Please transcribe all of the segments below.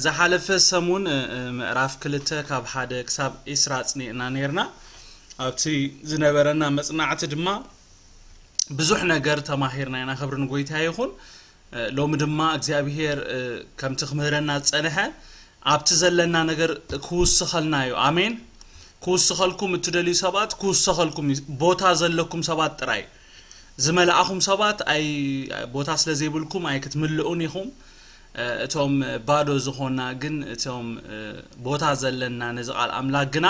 ዝሓለፈ ሰሙን ምዕራፍ ክልተ ካብ ሓደ ክሳብ ዒስራ ኣጽኒዕና ነይርና። ኣብቲ ዝነበረና መጽናዕቲ ድማ ብዙሕ ነገር ተማሂርና ኢና። ክብሪ ንጎይታ ይኹን። ሎሚ ድማ እግዚኣብሄር ከምቲ ክምህረና ዝጸንሐ ኣብቲ ዘለና ነገር ክውስኸልና እዩ። ኣሜን። ክውስኸልኩም እትደልዩ ሰባት ክውሰኸልኩም እዩ። ቦታ ዘለኩም ሰባት ጥራይ ዝመልኣኹም ሰባት ኣይ ቦታ ስለ ዘይብልኩም ኣይክትምልኡን ኢኹም። እቶም ባዶ ዝኾና ግን እቶም ቦታ ዘለና ነዚ ቃል ኣምላክ ግና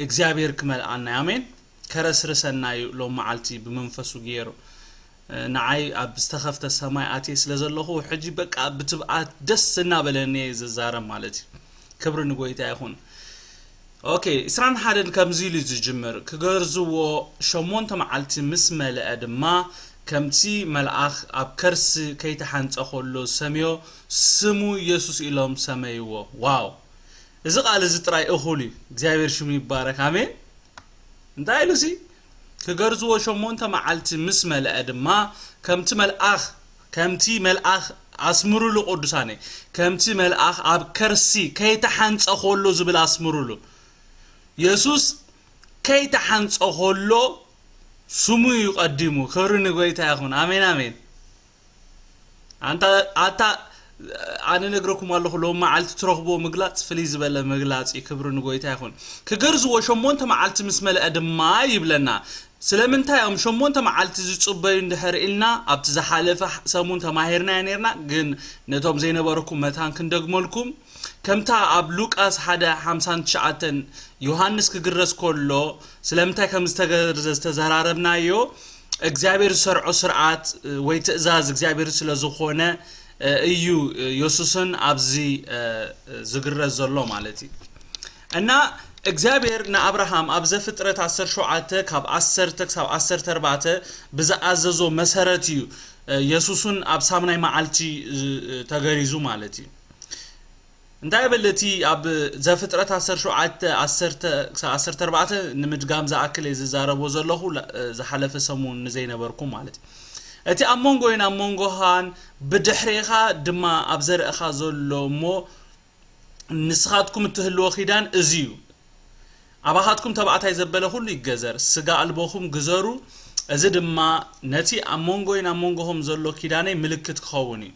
እግዚኣብሔር ክመልኣና እዩ። ኣሜን። ከረስርሰና እዩ ሎም መዓልቲ ብመንፈሱ ገይሩ። ንዓይ ኣብ ዝተኸፍተ ሰማይ ኣትየ ስለ ዘለኹ ሕጂ በቃ ብትብዓት ደስ እናበለኒ እየ ዝዛረብ ማለት እዩ። ክብሪ ንጎይታ ይኹን። ኦኬ፣ ዒስራን ሓደን ከምዚ ኢሉ እዩ ዝጅምር። ክገርዝዎ ሸሞንተ መዓልቲ ምስ መልአ ድማ ከምቲ መልኣኽ ኣብ ከርሲ ከይተሓንጸ ከሎ ዝሰምዮ ስሙ ኢየሱስ ኢሎም ሰመይዎ። ዋው! እዚ ቃል እዚ ጥራይ እኹል እዩ። እግዚኣብሔር ሽሙ ይባረክ። ኣሜን። እንታይ ኢሉ ሲ? ክገርዝዎ ሸሞንተ መዓልቲ ምስ መልአ ድማ ከምቲ መልኣኽ ከምቲ መልኣኽ ኣስምሩሉ ቅዱሳነይ ከምቲ መልኣኽ ኣብ ከርሲ ከይተሓንጸ ከሎ ዝብል ኣስምሩሉ። የሱስ ከይተሓንጸ ከሎ ስሙ እዩ ቀዲሙ። ክብሪ ንጎይታ ይኹን። ኣሜን ኣሜን። ኣንታ ኣታ ኣነ ነግረኩም ኣለኹ ሎም መዓልቲ ትረኽቦ ምግላጽ ፍልይ ዝበለ ምግላጽ እዩ። ክብሪ ንጎይታ ይኹን። ክገርዝዎ ሸሞንተ መዓልቲ ምስ መልአ ድማ ይብለና። ስለምንታይ እዮም ሸሞንተ መዓልቲ ዝጽበዩ እንድሕር ኢልና ኣብቲ ዝሓለፈ ሰሙን ተማሂርናዮ ነርና፣ ግን ነቶም ዘይነበርኩም መታን ክንደግመልኩም ከምታ ኣብ ሉቃስ ሓደ ሓምሳን ትሽዓተን ዮሃንስ ክግረዝ ከሎ ስለምንታይ ከም ዝተገርዘ ዝተዘራረብናዮ እግዚኣብሔር ዝሰርዖ ስርዓት ወይ ትእዛዝ እግዚኣብሔር ስለ ዝኾነ እዩ የሱስን ኣብዚ ዝግረዝ ዘሎ ማለት እዩ። እና እግዚኣብሔር ንኣብርሃም ኣብ ዘፍጥረት ዓሰርተ ሸውዓተ ካብ ዓሰርተ ክሳብ ዓሰርተ ኣርባዕተ ብዝኣዘዞ መሰረት እዩ የሱስን ኣብ ሳምናይ መዓልቲ ተገሪዙ ማለት እዩ። እንታይ በለ እቲ ኣብ ዘፍጥረት ዓሰርተ ሸውዓተ ዓሰርተ ክሳብ ዓሰርተ ኣርባዕተ ንምድጋም ዝኣክል እየ ዝዛረቦ ዘለኹ ዝሓለፈ ሰሙን ንዘይነበርኩም ማለት እዩ። እቲ ኣብ መንጎይን ኣብ መንጎኻን ብድሕሬኻ ድማ ኣብ ዘርእኻ ዘሎ እሞ ንስኻትኩም እትህልዎ ኪዳን እዚ እዩ። ኣባኻትኩም ተባዕታይ ዘበለ ኩሉ ይገዘር፣ ስጋ ኣልቦኹም ግዘሩ፣ እዚ ድማ ነቲ ኣብ መንጎይን ኣብ መንጎኹም ዘሎ ኪዳነይ ምልክት ክኸውን እዩ።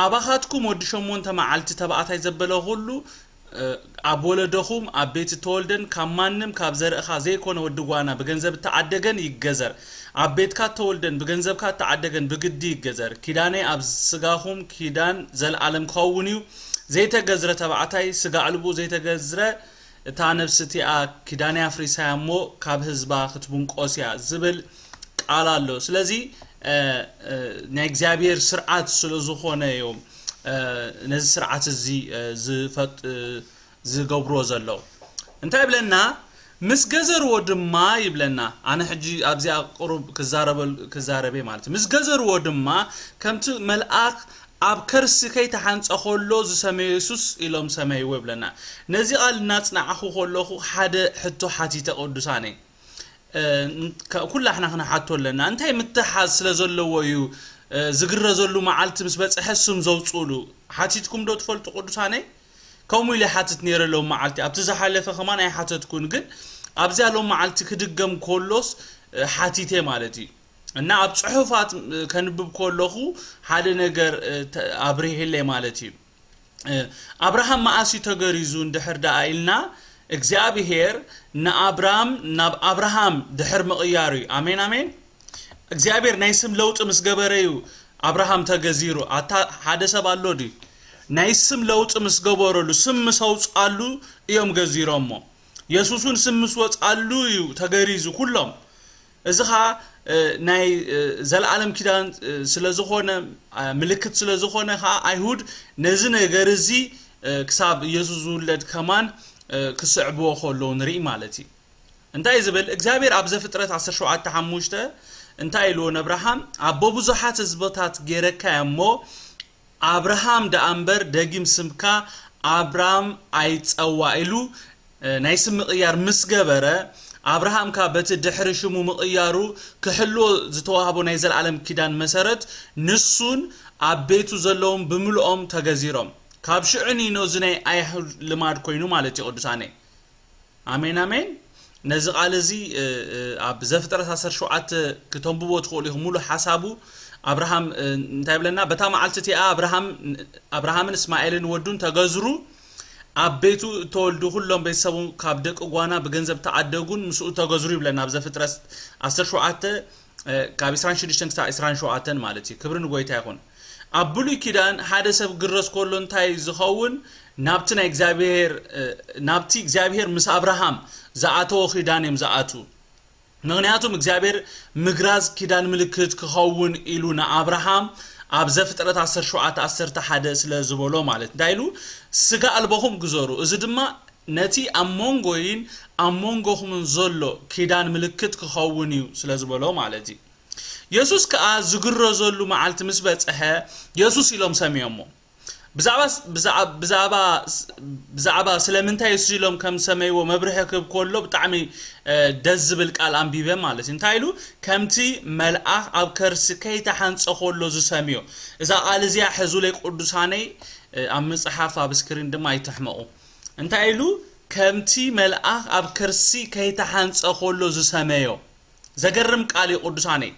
ኣባኻትኩም ወዲ ሸሞንተ መዓልቲ ተባዕታይ ዘበለ ኩሉ ኣብ ወለዶኹም ኣብ ቤት እተወልደን ካብ ማንም ካብ ዘርእኻ ዘይኮነ ወዲ ጓና ብገንዘብ እተዓደገን ይገዘር። ኣብ ቤትካ እተወልደን ብገንዘብካ እተዓደገን ብግዲ ይገዘር። ኪዳነይ ኣብ ስጋኹም ኪዳን ዘለኣለም ክኸውን እዩ። ዘይተገዝረ ተባዕታይ ስጋ ኣልቡ ዘይተገዝረ እታ ነፍሲ እቲኣ ኪዳነይ ኣፍሪሳያ እሞ ካብ ህዝባ ክትብንቆስ እያ ዝብል ቃል ኣሎ። ስለዚ ናይ እግዚኣብሔር ስርዓት ስለ ዝኾነ እዮም ነዚ ስርዓት እዚ ዝገብርዎ ዘለዉ። እንታይ ብለና? ምስ ገዘርዎ ድማ ይብለና። ኣነ ሕጂ ኣብዚኣ ቅሩብ ክዛረበ ክዛረበ ማለት እዩ። ምስ ገዘርዎ ድማ ከምቲ መልኣኽ ኣብ ከርሲ ከይተሓንጸ ከሎ ዝሰመየ የሱስ ኢሎም ሰመይዎ ይብለና። ነዚ ቃል እናጽናዕኹ ከለኹ ሓደ ሕቶ ሓቲተ ቅዱሳነይ። ኩላሕና ክነሓቶ ኣለና። እንታይ ምትሓዝ ስለ ዘለዎ እዩ ዝግረዘሉ መዓልቲ ምስ በጽሐ ስም ዘውፅእሉ? ሓቲትኩም ዶ ትፈልጡ ቅዱሳነይ? ከምኡ ኢለ ሓትት ነይረ ሎም መዓልቲ። ኣብቲ ዝሓለፈ ከማን ኣይሓተትኩን፣ ግን ኣብዚኣ ሎም መዓልቲ ክድገም ከሎስ ሓቲተ ማለት እዩ። እና ኣብ ጽሑፋት ከንብብ ከለኹ ሓደ ነገር ኣብሪህለይ ማለት እዩ። ኣብርሃም መኣስ እዩ ተገሪዙ እንድሕር ደኣ ኢልና፣ እግዚኣብሄር ንኣብራም ናብ ኣብርሃም ድሕር ምቕያሩ እዩ። ኣሜን ኣሜን። እግዚኣብሔር ናይ ስም ለውጢ ምስ ገበረ እዩ ኣብርሃም ተገዚሩ። ኣታ ሓደ ሰብ ኣሎ ድዩ? ናይ ስም ለውጢ ምስ ገበረሉ፣ ስም ምስ ኣውፅኣሉ እዮም ገዚሮሞ። የሱስ እውን ስም ምስ ወፅኣሉ እዩ ተገሪዙ ኩሎም። እዚ ኸዓ ናይ ዘለኣለም ኪዳን ስለ ዝኾነ፣ ምልክት ስለ ዝኾነ ኸዓ ኣይሁድ ነዚ ነገር እዚ ክሳብ የሱስ ዝውለድ ከማን ክስዕብዎ ከለዉ ንርኢ ማለት እዩ። እንታይ ዝብል እግዚኣብሔር ኣብ ዘፍጥረት ዓሰርተ ሸውዓተ ሓሙሽተ እንታይ ኢልዎ ነብርሃም? ኣቦ ብዙሓት ህዝብታት ገይረካ እሞ ኣብርሃም ደኣ እምበር ደጊም ስምካ ኣብራም ኣይጸዋእ ኢሉ ናይ ስም ምቕያር ምስ ገበረ፣ ኣብርሃም ከኣ በቲ ድሕሪ ሽሙ ምቕያሩ ክሕልዎ ዝተዋህቦ ናይ ዘለኣለም ኪዳን መሰረት ንሱን ኣብ ቤቱ ዘለዉን ብምልኦም ተገዚሮም። ካብ ሽዑ ንኖ እዚ ናይ ኣይሁድ ልማድ ኮይኑ ማለት እዩ ቅዱሳነይ። ኣሜን ኣሜን። ነዚ ቃል እዚ ኣብ ዘፍጥረት ዓሰርተ ሸውዓተ ክተንብቦ ትኽእሉ ኢኹም። ሙሉ ሓሳቡ ኣብርሃም እንታይ ይብለና? በታ መዓልቲ እቲኣ ኣብርሃምን እስማኤልን ወዱን ተገዝሩ፣ ኣብ ቤቱ እተወልዱ ኩሎም ቤተሰቡ ካብ ደቂ ጓና ብገንዘብ ተዓደጉን ምስኡ ተገዝሩ ይብለና ኣብ ዘፍጥረት ዓሰርተ ሸውዓተ ካብ ዕስራን ሽዱሽተን ክሳብ ዕስራን ሸውዓተን ማለት እዩ። ክብሪ ንጎይታ ይኹን። ኣብ ብሉይ ኪዳን ሓደ ሰብ ግረዝ ከሎ እንታይ ዝኸውን? ናብቲ ናይ እግዚኣብሔር ናብቲ እግዚኣብሔር ምስ ኣብርሃም ዝኣተዎ ኪዳን እዮም ዝኣትዉ። ምክንያቱም እግዚኣብሔር ምግራዝ ኪዳን ምልክት ክኸውን ኢሉ ንኣብርሃም ኣብ ዘፍጥረት ዓሰርተ ሸውዓተ ዓሰርተ ሓደ ስለ ዝበሎ ማለት እንታይ ኢሉ? ስጋ ኣልቦኹም ግዘሩ፣ እዚ ድማ ነቲ ኣብ መንጎይን ኣብ መንጎኹምን ዘሎ ኪዳን ምልክት ክኸውን እዩ ስለ ዝበሎ ማለት እዩ። የሱስ ከኣ ዝግረዘሉ መዓልቲ ምስ በጽሐ የሱስ ኢሎም ሰምዮሞ። ብዛዕባ ስለምንታይ የሱስ ኢሎም ከም ሰመይዎ መብርሒ ክህብ ከሎ ብጣዕሚ ደስ ዝብል ቃል ኣንቢበ ማለት እዩ። እንታይ ኢሉ? ከምቲ መልኣኽ ኣብ ከርሲ ከይተሓንጸ ከሎ ዝሰምዮ። እዛ ቃል እዚኣ ሕዙለይ ቅዱሳነይ፣ ኣብ ምጽሓፍ ኣብ ስክሪን ድማ ኣይትሕመቑ። እንታይ ኢሉ? ከምቲ መልኣኽ ኣብ ከርሲ ከይተሓንጸ ከሎ ዝሰመዮ። ዘገርም ቃል እዩ ቅዱሳነይ።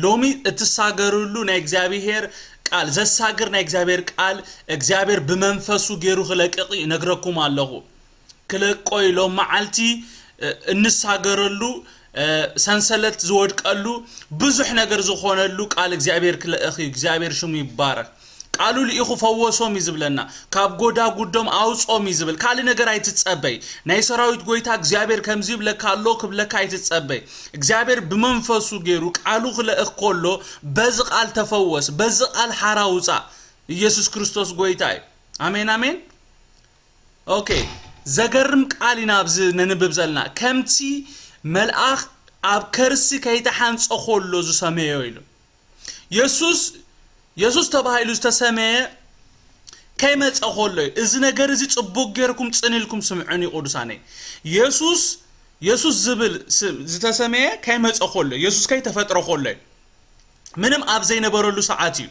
ሎሚ እትሳገርሉ ናይ እግዚኣብሔር ቃል፣ ዘሳግር ናይ እግዚኣብሔር ቃል፣ እግዚኣብሔር ብመንፈሱ ገይሩ ክለቅቕ ይነግረኩም ኣለኹ። ክለቆ እዩ። ሎም መዓልቲ እንሳገረሉ፣ ሰንሰለት ዝወድቀሉ፣ ብዙሕ ነገር ዝኾነሉ ቃል እግዚኣብሔር ክልእኽ እዩ። እግዚኣብሔር ሽሙ ይባረክ። ቃሉ ልኢኹ ፈወሶም እዩ ዝብለና፣ ካብ ጎዳጉዶም ኣውጾም እዩ ዝብል። ካልእ ነገር ኣይትጸበይ። ናይ ሰራዊት ጎይታ እግዚኣብሔር ከምዚ ይብለካ ኣሎ ክብለካ ኣይትጸበይ። እግዚኣብሔር ብመንፈሱ ገይሩ ቃሉ ክልእኽ ከሎ በዚ ቃል ተፈወስ፣ በዚ ቃል ሓራ ውጻእ። ኢየሱስ ክርስቶስ ጎይታ እዩ። ኣሜን ኣሜን። ኦኬ፣ ዘገርም ቃል ኢና ኣብዚ ነንብብ ዘለና። ከምቲ መልኣኽ ኣብ ከርሲ ከይተሓንጸ ከሎ ዝሰመዮ ኢሉ። የሱስ የሱስ ተባሂሉ ዝተሰመየ ከይመጸ ከሎ እዩ። እዚ ነገር እዚ ጽቡቅ ጌርኩም ጽን ኢልኩም ስምዑኒ ቅዱሳነይ። የሱስ የሱስ ዝብል ስም ዝተሰመየ ከይመጸ ከሎ፣ የሱስ ከይተፈጥረ ከሎ እዩ። ምንም ኣብ ዘይነበረሉ ሰዓት እዩ።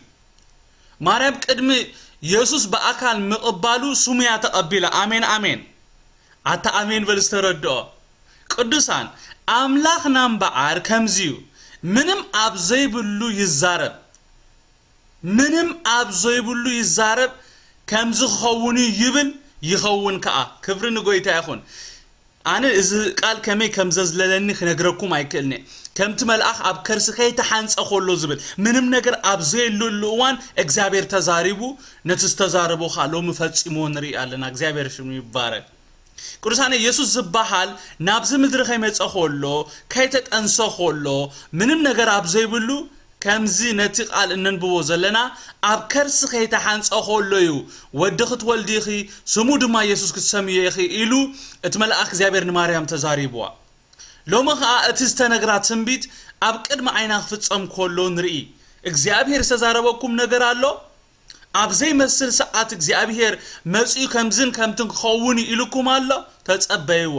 ማርያም ቅድሚ የሱስ ብኣካል ምቕባሉ ስሙ እያ ተቐቢላ። ኣሜን ኣሜን። ኣታ ኣሜን በል ዝተረድኦ። ቅዱሳን ኣምላኽና እምበኣር ከምዚ እዩ። ምንም ኣብ ዘይብሉ ይዛረብ። ምንም ኣብ ዘይብሉ ይዛረብ። ከምዚ ክኸውን እዩ ይብል ይኸውን ከኣ። ክብሪ ንጎይታ ይኹን። ኣነ እዚ ቃል ከመይ ከም ዘዝለለኒ ክነግረኩም ኣይክእልኒ። ከምቲ መልኣኽ ኣብ ከርሲ ከይተሓንጸ ከሎ ዝብል ምንም ነገር ኣብ ዘየለሉ እዋን እግዚኣብሔር ተዛሪቡ ነቲ ዝተዛረቦ ከኣ ሎሚ ፈጺሞ ንርኢ ኣለና። እግዚኣብሔር ሽሙ ይባረክ። ቅዱሳን የሱስ ዝበሃል ናብዚ ምድሪ ከይመጸ ከሎ ከይተጠንሰ ከሎ ምንም ነገር ኣብ ዘይብሉ ከምዚ ነቲ ቃል እነንብቦ ዘለና ኣብ ከርሲ ከይተሓንጸ ከሎ እዩ ወዲ ክትወልዲ ኢኺ ስሙ ድማ የሱስ ክትሰምዮ ኢኺ ኢሉ እቲ መልኣኽ እግዚኣብሔር ንማርያም ተዛሪብዋ። ሎሚ ኸኣ እቲ ዝተነግራ ትንቢት ኣብ ቅድሚ ዓይና ክፍጸም ከሎ ንርኢ። እግዚኣብሔር ዝተዛረበኩም ነገር ኣሎ። ኣብ ዘይመስል ሰዓት እግዚኣብሔር መጺኡ ከምዝን ከምትን ክኸውን ኢሉኩም ኣሎ። ተጸበይዎ።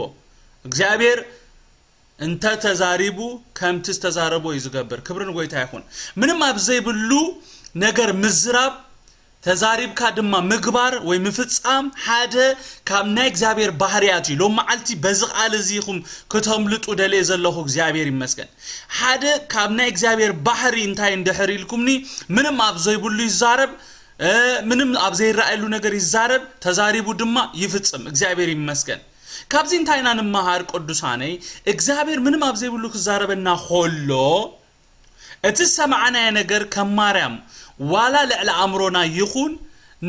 እግዚኣብሔር እንተ ተዛሪቡ ከምቲ ዝተዛረቦ እዩ ዝገብር። ክብሪ ንጎይታ ይኹን። ምንም ኣብ ዘይብሉ ነገር ምዝራብ ተዛሪብካ ድማ ምግባር ወይ ምፍጻም ሓደ ካብ ናይ እግዚኣብሔር ባህርያት እዩ። ሎም መዓልቲ በዚ ቃል እዚ ኢኹም ክተምልጡ ደልየ ዘለኹ እግዚኣብሔር ይመስገን። ሓደ ካብ ናይ እግዚኣብሔር ባህሪ እንታይ እንድሕር ኢልኩምኒ ምንም ኣብ ዘይብሉ ይዛረብ፣ ምንም ኣብ ዘይረኣየሉ ነገር ይዛረብ፣ ተዛሪቡ ድማ ይፍጽም። እግዚኣብሔር ይመስገን። ካብዚ እንታይ ኢና ንመሃር ቅዱሳነይ? እግዚኣብሔር ምንም ኣብ ዘይብሉ ክዛረበና ከሎ እቲ ዝሰማዕናዮ ነገር ከም ማርያም ዋላ ልዕሊ ኣእምሮና ይኹን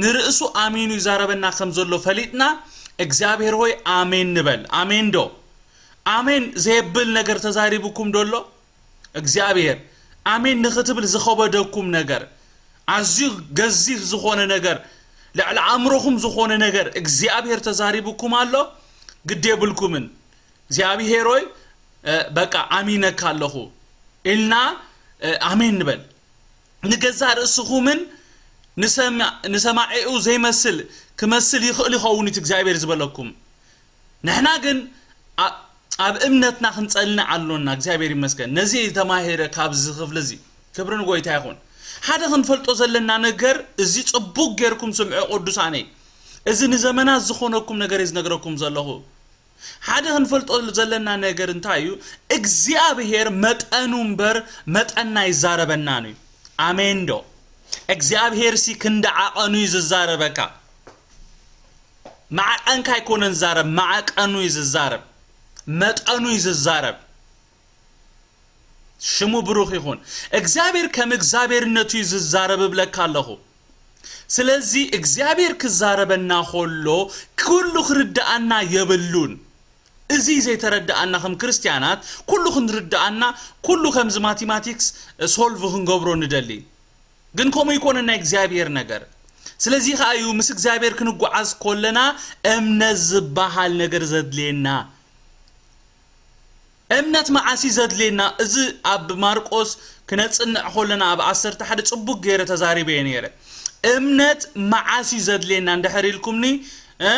ንርእሱ ኣሚኑ ይዛረበና ከም ዘሎ ፈሊጥና እግዚኣብሔር ሆይ ኣሜን ንበል። ኣሜን ዶ? ኣሜን ዘየብል ነገር ተዛሪብኩም ዶ ኣሎ? እግዚኣብሔር ኣሜን ንኽትብል ዝኸበደኩም ነገር፣ ኣዝዩ ገዚፍ ዝኾነ ነገር፣ ልዕሊ ኣእምሮኹም ዝኾነ ነገር እግዚኣብሔር ተዛሪብኩም ኣሎ? ግዲ የብልኩምን። እግዚኣብሔር ሆይ በቃ ኣሚነካ ኣለኹ ኢልና ኣሜን ንበል። ንገዛእ ርእስኹምን ንሰማዒኡ ዘይመስል ክመስል ይኽእል ይኸውን እቲ እግዚኣብሔር ዝበለኩም። ንሕና ግን ኣብ እምነትና ክንጸንዕ ኣሎና። እግዚኣብሔር ይመስገን። ነዚ ተማሂረ ካብዚ ክፍሊ እዚ ክብሪ ንጎይታ ይኹን። ሓደ ክንፈልጦ ዘለና ነገር እዚ ጽቡቅ ጌርኩም ስምዑ ቅዱሳነይ። እዚ ንዘመናት ዝኾነኩም ነገር እዩ ዝነግረኩም ዘለኹ። ሓደ ክንፈልጦ ዘለና ነገር እንታይ እዩ? እግዚኣብሔር መጠኑ እምበር መጠንና ይዛረበናን እዩ። ኣሜን ዶ? እግዚኣብሔር ሲ ክንዲ ዓቐኑ እዩ ዝዛረበካ። ማዕቐንካ ኣይኮነን ዝዛረብ፣ ማዕቀኑ እዩ ዝዛረብ፣ መጠኑ እዩ ዝዛረብ። ሽሙ ብሩኽ ይኹን። እግዚኣብሔር ከም እግዚኣብሔርነቱ እዩ ዝዛረብ እብለካ ኣለኹ። ስለዚ እግዚኣብሔር ክዛረበና ከሎ ኩሉ ክርድኣና የብሉን። እዚ ዘይተረድኣና ከም ክርስትያናት ኩሉ ክንርድኣና፣ ኩሉ ከምዚ ማቴማቲክስ ሶልቭ ክንገብሮ ንደሊ። ግን ከምኡ ይኮነን ናይ እግዚኣብሔር ነገር። ስለዚ ከኣ እዩ ምስ እግዚኣብሔር ክንጓዓዝ ከለና እምነት ዝበሃል ነገር ዘድልየና። እምነት መዓስ እዩ ዘድልየና? እዚ ኣብ ማርቆስ ክነጽንዕ ከለና ኣብ ዓሰርተ ሓደ ጽቡቅ ገይረ ተዛሪበ እየ ነይረ። እምነት መዓስ እዩ ዘድልየና እንድሕር ኢልኩምኒ፣ እ፣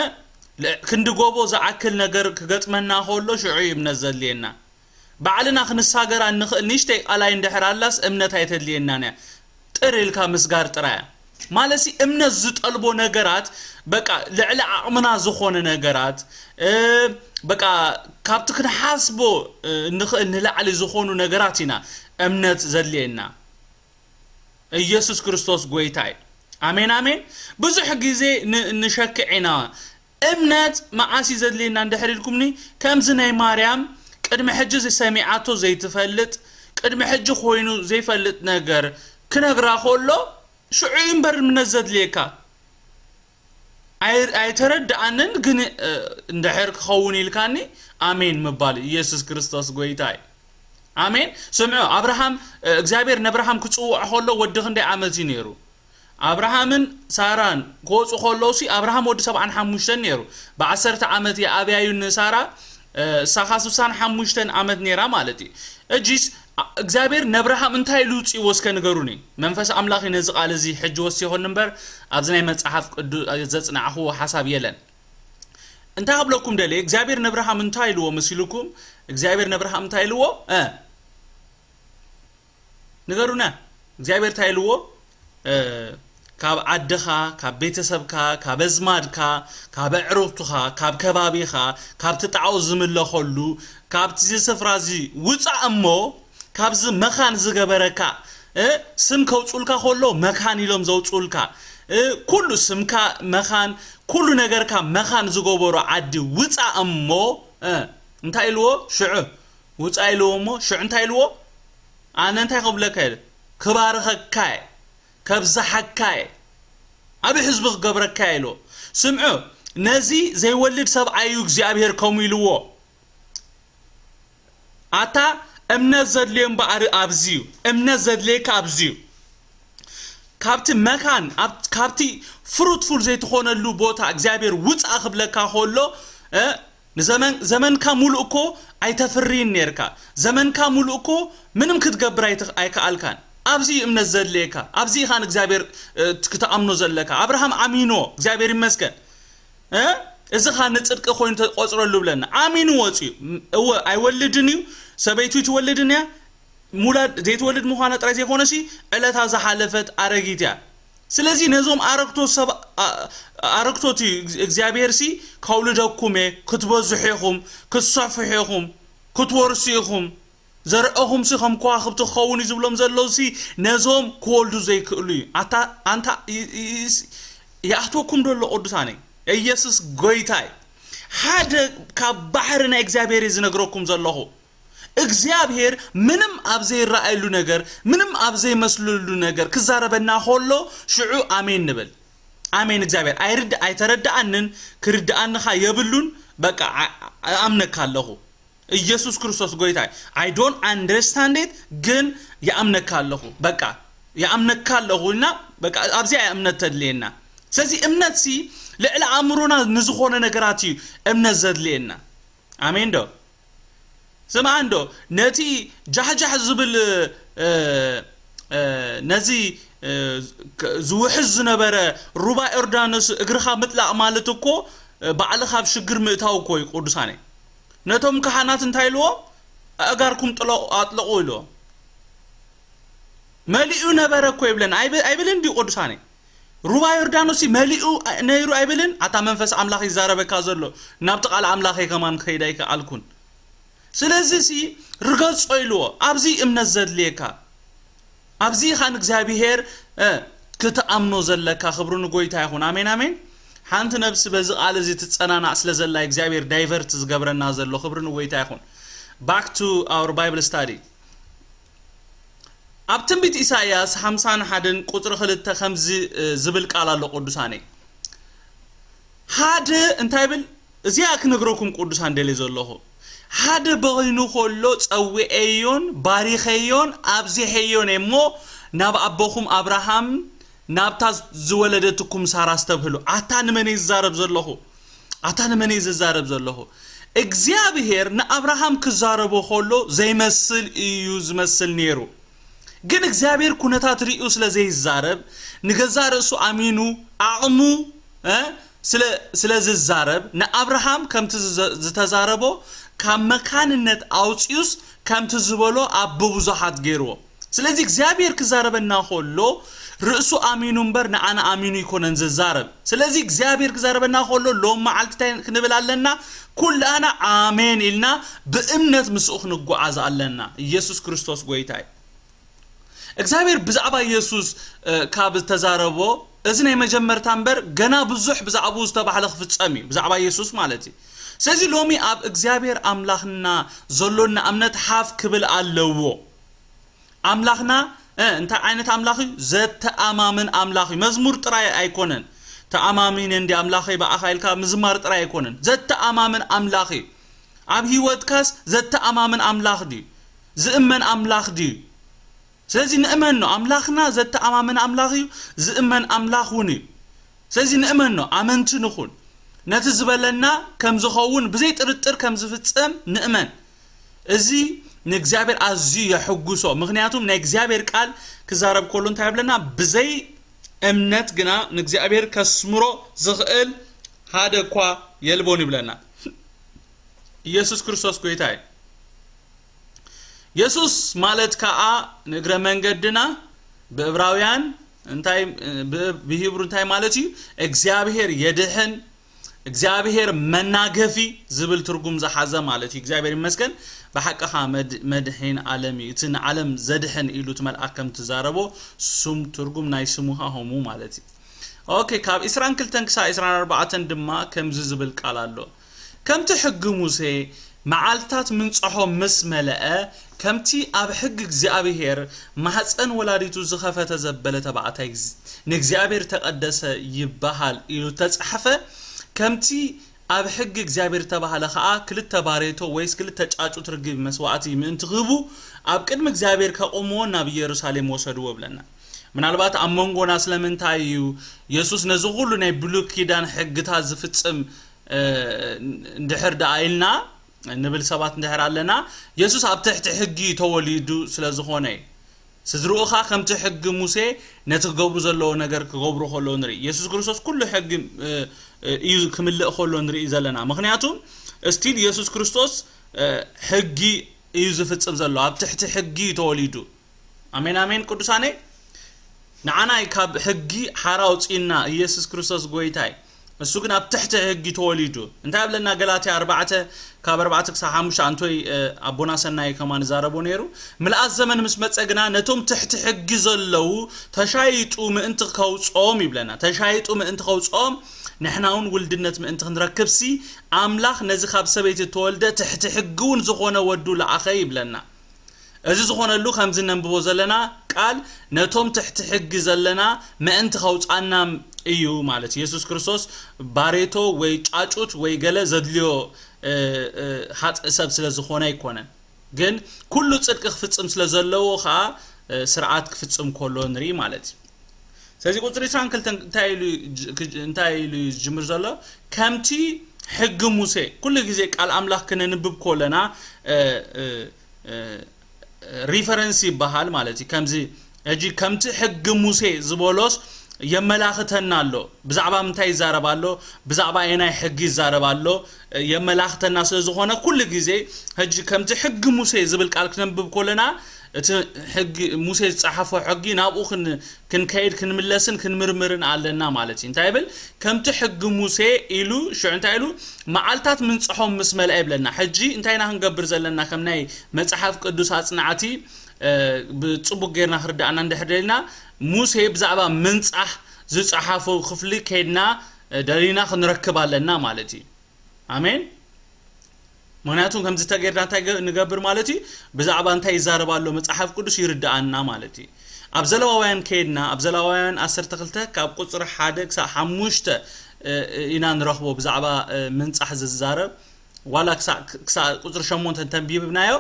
ል-፣ ክንዲ ጎቦ ዝኣክል ነገር ክገጥመና ከሎ ሽዑ እዩ እምነት ዘድልየና። ባዕልና ክንሳገራ እንኽእል ንእሽተይ ቃላይ እንድሕር ኣላስ እምነት ኣይተድልየናን እያ። ጥር ኢልካ ምስጋር ጥራይ እያ። ማለትሲ እምነት ዝጠልቦ ነገራት፣ በቃ ልዕሊ ዓቕምና ዝኾነ ነገራት፣ እ፣ በቃ ካብቲ ክንሓስቦ፣ እ፣ እንኽእል ንላዕሊ ዝኾኑ ነገራት ኢና እምነት ዘድልየና። ኢየሱስ ክርስቶስ ጎይታ እዩ። ኣሜን፣ ኣሜን። ብዙሕ ግዜ ን-፣ ንሸክዕ ኢና። እምነት መዓስ እዩ ዘድልየና እንድሕር ኢልኩምኒ፣ ከምዚ ናይ ማርያም ቅድሚ ሕጂ ሰሚዓቶ ዘይትፈልጥ፣ ቅድሚ ሕጂ ኮይኑ ዘይፈልጥ ነገር ክነግራ ከሎ፣ ሽዑ እዩ እምበር እምነት ዘድልየካ። ኣይ-፣ ኣይተረድኣንን፣ ግን፣ እ፣ እንድሕር ክኸውን ኢልካኒ፣ ኣሜን ምባል እዩ። ኢየሱስ ክርስቶስ ጎይታ እዩ። ኣሜን። ስምዑ፣ ኣብርሃም፣ እ፣ እግዚኣብሔር ነብርሃም ክጽውዖ ከሎ ወዲ ክንደይ ዓመት እዩ ነይሩ? ኣብርሃምን ሳራን ክወጹ ከለውሲ፣ ኣብርሃም ወዲ ሰብዓን ሓሙሽተን ነይሩ። ብዓሰርተ ዓመት የኣብያዩ ንሳራ፣ እ፣ እሳኻ ስሳን ሓሙሽተን ዓመት ነይራ ማለት እዩ። እጂስ፣ ኣ-፣ እግዚኣብሔር ነብርሃም እንታይ ኢሉ ውጽእዎ እስከ ንገሩኒ? መንፈስ ኣምላኽ እዩ ነዚ ቃል እዚ ሕጂ ወሲኹኒ እምበር፣ ኣብዚ ናይ መጽሓፍ ቅዱስ ዘጽናዕኽዎ ሓሳብ የለን። እንታይ ክብለኩም ደልየ፣ እግዚኣብሔር ነብርሃም እንታይ ኢልዎ መሲልኩም? እግዚኣብሔር ነብርሃም እንታይ ኢልዎ? እ፣ ንገሩና። እግዚኣብሔር እንታይ ኢልዎ? እ፣ ካብ ዓድኻ፣ ካብ ቤተሰብካ፣ ካብ ኣዝማድካ፣ ካብ ኣዕሩኽትኻ፣ ካብ ከባቢኻ፣ ካብቲ ጣዖት ዝምለኸሉ፣ ካብቲ ስፍራ እዚ ውጻእ እሞ፣ ካብዚ መኻን ዝገበረካ፣ እ፣ ስም ከውጹልካ ከሎ መካን ኢሎም ዘውጹልካ፣ እ፣ ኩሉ ስምካ መኻን፣ ኩሉ ነገርካ መኻን ዝገበሮ ዓዲ ውጻእ እሞ፣ እ፣ እንታይ ኢልዎ? ሽዑ ውጻእ ኢልዎ እሞ፣ ሽዑ እንታይ ኢልዎ? ኣነ እንታይ ክብለካ ኢለ? ክባርኸካ እየ፣ ከብዝሓካ እየ፣ ዓቢ ህዝቢ ክገብረካ እየ ኢልዎ። ስምዑ፣ ነዚ ዘይወልድ ሰብኣይ እዩ እግዚኣብሔር ከምኡ ኢልዎ። ኣታ እምነት ዘድልዮ እምበኣር ኣብዚ እዩ። እምነት ዘድልየካ ኣብዚ እዩ። ካብቲ መካን፣ ኣብ-፣ ካብቲ ፍሩትፉል ዘይትኾነሉ ቦታ እግዚኣብሔር ውጻእ ክብለካ ከሎ፣ እ፣ ንዘመን-፣ ዘመንካ ሙሉእ እኮ ኣይተፍርይን ኔርካ። ዘመንካ ሙሉእ እኮ ምንም ክትገብር ኣይትኽ-፣ ኣይከኣልካን። ኣብዚ እዩ እምነት ዘድልየካ። ኣብዚ ኢኻ ንእግዚኣብሔር፣ እ፣ ክትኣምኖ ዘለካ። ኣብርሃም ኣሚንዎ፣ እግዚኣብሔር ይመስገን። እ? እዚ ኸኣ ንጽድቂ ኮይኑ ተቆጽረሉ ብለና። ኣሚኑ ወጽዩ። እወ፣ ኣይወልድን እዩ፣ ሰበይቱ ኣይትወልድን እያ። ሙላድ ዘይትወልድ ምዃና ጥራይ ዘይኮነሲ፣ ዕለታ ዝሓለፈት ኣረጊት እያ። ስለዚ ነዞም ኣረግቶት ሰብ-፣ ኣ-፣ ኣረግቶት እዩ፣ እግዚኣብሔርሲ፣ "ከውልደኩም እየ፣ ክትበዝሑ ኢኹም፣ ክትሰፍሑ ኢኹም፣ ክትወርሱ ኢኹም፣ ዘርእኹምሲ ከም ከዋኽብቲ ክኸውን እዩ" ዝብሎም ዘለውሲ፣ ነዞም ክወልዱ ዘይክእሉ እዩ። ኣታ-፣ ኣንታ ይ-፣ ይ-፣ ይስ-፣ ይኣትወኩም ዶ ኣሎ ቅዱሳነይ? ኢየሱስ ጎይታ እዩ። ሓደ ካብ ባሕሪ ናይ እግዚኣብሔር እየ ዝነግረኩም ዘለኹ። እግዚኣብሔር ምንም ኣብ ዘይረኣየሉ ነገር፣ ምንም ኣብ ዘይመስለሉ ነገር ክዛረበና ከሎ፣ ሽዑ ኣሜን ንብል። ኣሜን፣ እግዚኣብሔር ኣይርድ-፣ ኣይተረድኣንን፣ ክርድኣንኻ የብሉን። በቃ፣ ኣ-፣ ኣምነካ ኣለኹ። ኢየሱስ ክርስቶስ ጎይታ እዩ። I don't understand it፣ ግን ይኣምነካ ኣለኹ። በቃ፣ ይኣምነካ ኣለኹ እና፣ በቃ፣ ኣብዚኣ እያ እምነት ተድልየና። ስለዚ እምነትሲ ልዕሊ ኣእምሮና ንዝኾነ ነገራት እዩ እምነት ዘድልየና። ኣሜን ዶ? ስምዓ እንዶ፣ ነቲ ጃሕጃሕ ዝብል፣ እ፣ እ፣ ነዚ፣ እ፣ ክ-፣ ዝውሕዝ ዝነበረ ሩባ ዮርዳኖስ እግርኻ ምጥላቕ ማለት እኮ፣ እ፣ ባዕልኻ ኣብ ሽግር ምእታው እኮ እዩ ቅዱሳነይ። ነቶም ካህናት እንታይ ኢልዎም? "ኣእጋርኩም ጥለቑ-፣ ኣጥልቑ" ኢልዎም። መሊኡ ነበረ እኮ ይብለና። ኣይብ-፣ ኣይብልን ድዩ ቅዱሳነይ? ሩባ ዮርዳኖስ መሊኡ ነይሩ ኣይብልን? ኣታ መንፈስ ኣምላኽ ይዛረበካ ዘሎ፣ ናብቲ ቃል ኣምላኸይ ከማን ክኸይድ ኣይከኣልኩን። ስለዚ ሲ ርገጾ ኢልዎ። ኣብዚ እምነት ዘድልየካ፣ ኣብዚ ኢኻ ንእግዚኣብሔር እ፣ ክትኣምኖ ዘለካ። ክብሪ ንጎይታ ይኹን። ኣሜን ኣሜን። ሓንቲ ነብሲ በዚ ቃል እዚ ትጸናናዕ ስለ ዘላ፣ እግዚኣብሔር ዳይቨርት ዝገብረና ዘሎ። ክብሪ ንጎይታ ይኹን። Back to our Bible study። ኣብ ትንቢት ኢሳይያስ ሓምሳን ሓደን ቁጽሪ ክልተ ከምዚ እ፣ ዝብል ቃል ኣሎ። ቅዱሳነይ፣ ሓደ እንታይ ብል? እዚኣ ክነግረኩም ቅዱሳን ደልየ ዘለኹ፣ ሓደ በይኑ ከሎ ጸዊዐዮን ባሪኸዮን ኣብዚሐዮን እየ እሞ፣ ናብ ኣቦኹም ኣብርሃም ናብታ ዝወለደትኩም ሳራ ኣስተብህሉ። ኣታ ንመን እየ ዝዛረብ ዘለኹ? ኣታ ንመን እየ ዝዛረብ ዘለኹ? እግዚኣብሔር ንኣብርሃም ክዛረቦ ከሎ ዘይመስል እዩ ዝመስል ነይሩ። ግን እግዚኣብሔር ኩነታት ርእዩ ስለ ዘይዛረብ፣ ንገዛእ ርእሱ ኣሚኑ ዓቕሙ እ፣ ስለ ስለ ዝዛረብ፣ ንኣብርሃም ከምቲ ዝዘ- ዝተዛረቦ ካብ መካንነት ኣውፅዩስ ከምቲ ዝበሎ ኣብ ብብዙሓት ገይርዎ። ስለዚ እግዚኣብሔር ክዛረበና ከሎ ርእሱ ኣሚኑ እምበር ንዓና ኣሚኑ ይኮነን ዝዛረብ። ስለዚ እግዚኣብሔር ክዛረበና ከሎ ሎም መዓልቲ እንታይ ክንብል ኣለና? ኩላና ኣሜን ኢልና ብእምነት ምስኡ ክንጓዓዝ ኣለና። ኢየሱስ ክርስቶስ ጎይታ እዩ። እግዚኣብሔር ብዛዕባ ኢየሱስ እ፣ ካብ ዝተዛረቦ፣ እዚ ናይ መጀመርታ እምበር ገና ብዙሕ ብዛዕባኡ ዝተባህለ ክፍጸም እዩ፣ ብዛዕባ ኢየሱስ ማለት እዩ። ስለዚ ሎሚ ኣብ እግዚኣብሔር ኣምላኽና ዘሎና እምነት ሓፍ ክብል ኣለዎ። ኣምላኽና እ፣ እንታይ ዓይነት ኣምላኽ እዩ? ዘተኣማምን ኣምላኽ እዩ። መዝሙር ጥራይ ኣይኮነን። ተኣማሚነ እንዲ ኣምላኸይ ብኣኻ ኢልካ ምዝማር ጥራይ ኣይኮነን። ዘተኣማምን ኣምላኽ እዩ። ኣብ ህይወትካስ ዘተኣማምን ኣምላኽ ድዩ? ዝእመን ኣምላኽ ድዩ? ስለዚ ንእመኖ፣ ኣምላኽና ዘተኣማምን ኣምላኽ እዩ፣ ዝእመን ኣምላኽ እውን እዩ። ስለዚ ንእመኖ፣ ኣመንቲ ንኹን። ነቲ ዝበለና ከም ዝኸውን ብዘይ ጥርጥር ከም ዝፍጸም ንእመን። እዚ ንእግዚኣብሔር ኣዝዩ የሕጉሶ። ምኽንያቱም ናይ እግዚኣብሔር ቃል ክዛረብ ከሎ እንታይ ይብለና? ብዘይ እምነት ግና ንእግዚኣብሔር ከስምሮ ዝኽእል ሓደ እኳ የልቦን ይብለና። ኢየሱስ ክርስቶስ ጎይታ እዩ። የሱስ ማለት ከኣ ንእግረ መንገድና ብዕብራውያን እንታይ፣ ብ- ብሂብሩ እንታይ ማለት እዩ? እግዚኣብሔር የድሕን፣ እግዚኣብሔር መናገፊ ዝብል ትርጉም ዝሓዘ ማለት እዩ። እግዚኣብሔር ይመስገን። ብሓቅኻ መድ- መድሒን ዓለም እዩ። እቲ ንዓለም ዘድሕን ኢሉ እቲ መልኣክ ከም ትዛረቦ ስም ትርጉም ናይ ስሙ ኸኣ ሆሙ ማለት እዩ። ኦኬ፣ ካብ ዕስራን ክልተን ክሳብ ዕስራን ኣርባዕተን ድማ ከምዚ ዝብል ቃል ኣሎ። ከምቲ ሕጊ ሙሴ መዓልትታት ምንጽሖ ምስ መለአ፣ ከምቲ ኣብ ሕጊ እግዚኣብሔር ማሕፀን ወላዲቱ ዝኸፈተ ዘበለ ተባዕታይ ግዝ- ንእግዚኣብሔር ተቐደሰ ይበሃል ኢሉ ተጻሕፈ፣ ከምቲ ኣብ ሕጊ እግዚኣብሔር ተባህለ ኸኣ ክልተ ባሬቶ ወይስ ክልተ ጫጩት ርግቢ መስዋዕቲ ምእንቲ ክህቡ ኣብ ቅድሚ እግዚኣብሔር ከቑምዎ ናብ ኢየሩሳሌም ወሰድዎ ብለና። ምናልባት ኣብ መንጎና ስለምንታይ እዩ የሱስ ነዚ ኩሉ ናይ ብሉይ ኪዳን ሕግታት ዝፍጽም እ፣ እንድሕር ደኣ ኢልና ንብል ሰባት እንድሕር ኣለና፣ የሱስ ኣብ ትሕቲ ሕጊ ተወሊዱ ስለ ዝኾነ እዩ። ስድርኡኻ ከምቲ ሕጊ ሙሴ ነቲ ክገብሩ ዘለዎ ነገር ክገብሩ ከለዉ ንርኢ። የሱስ ክርስቶስ ኩሉ ሕጊ እ፣ እ፣ እዩ ክምልእ ከሎ ንርኢ ዘለና። ምኽንያቱ ስቲል የሱስ ክርስቶስ እ፣ ሕጊ እዩ ዝፍጽም ዘሎ። ኣብ ትሕቲ ሕጊ እዩ ተወሊዱ። ኣሜን ኣሜን ቅዱሳነይ። ንዓናይ ካብ ሕጊ ሓራ ኣውፅእና ኢየሱስ ክርስቶስ ጎይታይ። እሱ ግን ኣብ ትሕቲ ሕጊ ተወሊዱ። እንታይ ብለና ገላትያ ኣርባዕተ ካብ ኣርባዕተ ክሳብ ሓሙሽተ ኣንቶይ ኣቦና ሰናይ ከማን ዛረቦ ነይሩ። ምልኣት ዘመን ምስ መጸ ግና ነቶም ትሕቲ ሕጊ ዘለዉ ተሻይጡ ምእንቲ ከውፅኦም ይብለና። ተሻይጡ ምእንቲ ከውፅኦም ንሕና እውን ውልድነት ምእንቲ ክንረክብሲ ኣምላኽ ነዚ ካብ ሰበይቲ እተወልደ ትሕቲ ሕጊ እውን ዝኾነ ወዱ ለኣኸ ይብለና። እዚ ዝኾነሉ ከምዚ ነንብቦ ዘለና ቃል ነቶም ትሕቲ ሕጊ ዘለና ምእንቲ ከውፃና እዩ ማለት። የሱስ ክርስቶስ ባሬቶ ወይ ጫጩት ወይ ገለ ዘድልዮ እ፣ እ፣ ሓጥእ ሰብ ስለ ዝኾነ ኣይኮነን። ግን ኩሉ ጽድቂ ክፍጽም ስለ ዘለዎ ኸኣ እ፣ ስርዓት ክፍጽም ከሎ ንርኢ ማለት እዩ። ስለዚ ቁጽሪ ዕስራን ክልተን እንታይ ኢሉ ጅ- ክጅ- እንታይ ኢሉ እዩ ዝጅምር ዘሎ? ከምቲ ሕጊ ሙሴ፣ ኩሉ ግዜ ቃል ኣምላኽ ክነንብብ ከለና እ፣ እ፣ እ፣ ሪፈረንስ ይበሃል ማለት እዩ። ከምዚ ሕጂ ከምቲ ሕጊ ሙሴ ዝበሎስ የመላኽተና ኣሎ። ብዛዕባ ምንታይ ይዛረብ ኣሎ? ብዛዕባ ኣየናይ ሕጊ ይዛረብ ኣሎ? የመላኽተና ስለ ዝኾነ ኩሉ ግዜ ሕጂ ከምቲ ሕጊ ሙሴ ዝብል ቃል ክነንብብ ከለና እቲ ሕጊ፣ ሙሴ ዝጸሓፎ ሕጊ ናብኡ ክን-፣ ክንከይድ ክንምለስን ክንምርምርን ኣለና ማለት እዩ። እንታይ ይብል? ከምቲ ሕጊ ሙሴ ኢሉ፣ ሽዑ እንታይ ኢሉ? መዓልታት ምንጽሖም ምስ መልአ ይብለና። ሕጂ እንታይ ኢና ክንገብር ዘለና? ከም ናይ መጽሓፍ ቅዱስ ኣጽናዕቲ፣ እ፣ ብጽቡቅ ጌርና ክርዳእና እንድሕር ደሊና፣ ሙሴ ብዛዕባ ምንጻሕ ዝጸሓፎ ክፍሊ ከይድና፣ እ፣ ደሊና ክንረክብ ኣለና ማለት እዩ። ኣሜን። ምክንያቱ ከምዚ ተጌርና እንታይ ገ-፣ ንገብር ማለት እዩ? ብዛዕባ እንታይ ይዛረብ ኣሎ መጽሓፍ ቅዱስ ይርድኣና ማለት እዩ። ኣብ ዘለዋውያን ከይድና፣ ኣብ ዘለዋውያን ዓሰርተ ክልተ ካብ ቁጽሪ ሓደ ክሳብ ሓሙሽተ፣ እ፣ እ፣ ኢና ንረኽቦ ብዛዕባ፣ እ፣ ምንጻሕ ዝዛረብ። ዋላ ክሳዕ፣ ክሳዕ ቁጽሪ ሸሞንተ እንተንቢብናዮ፣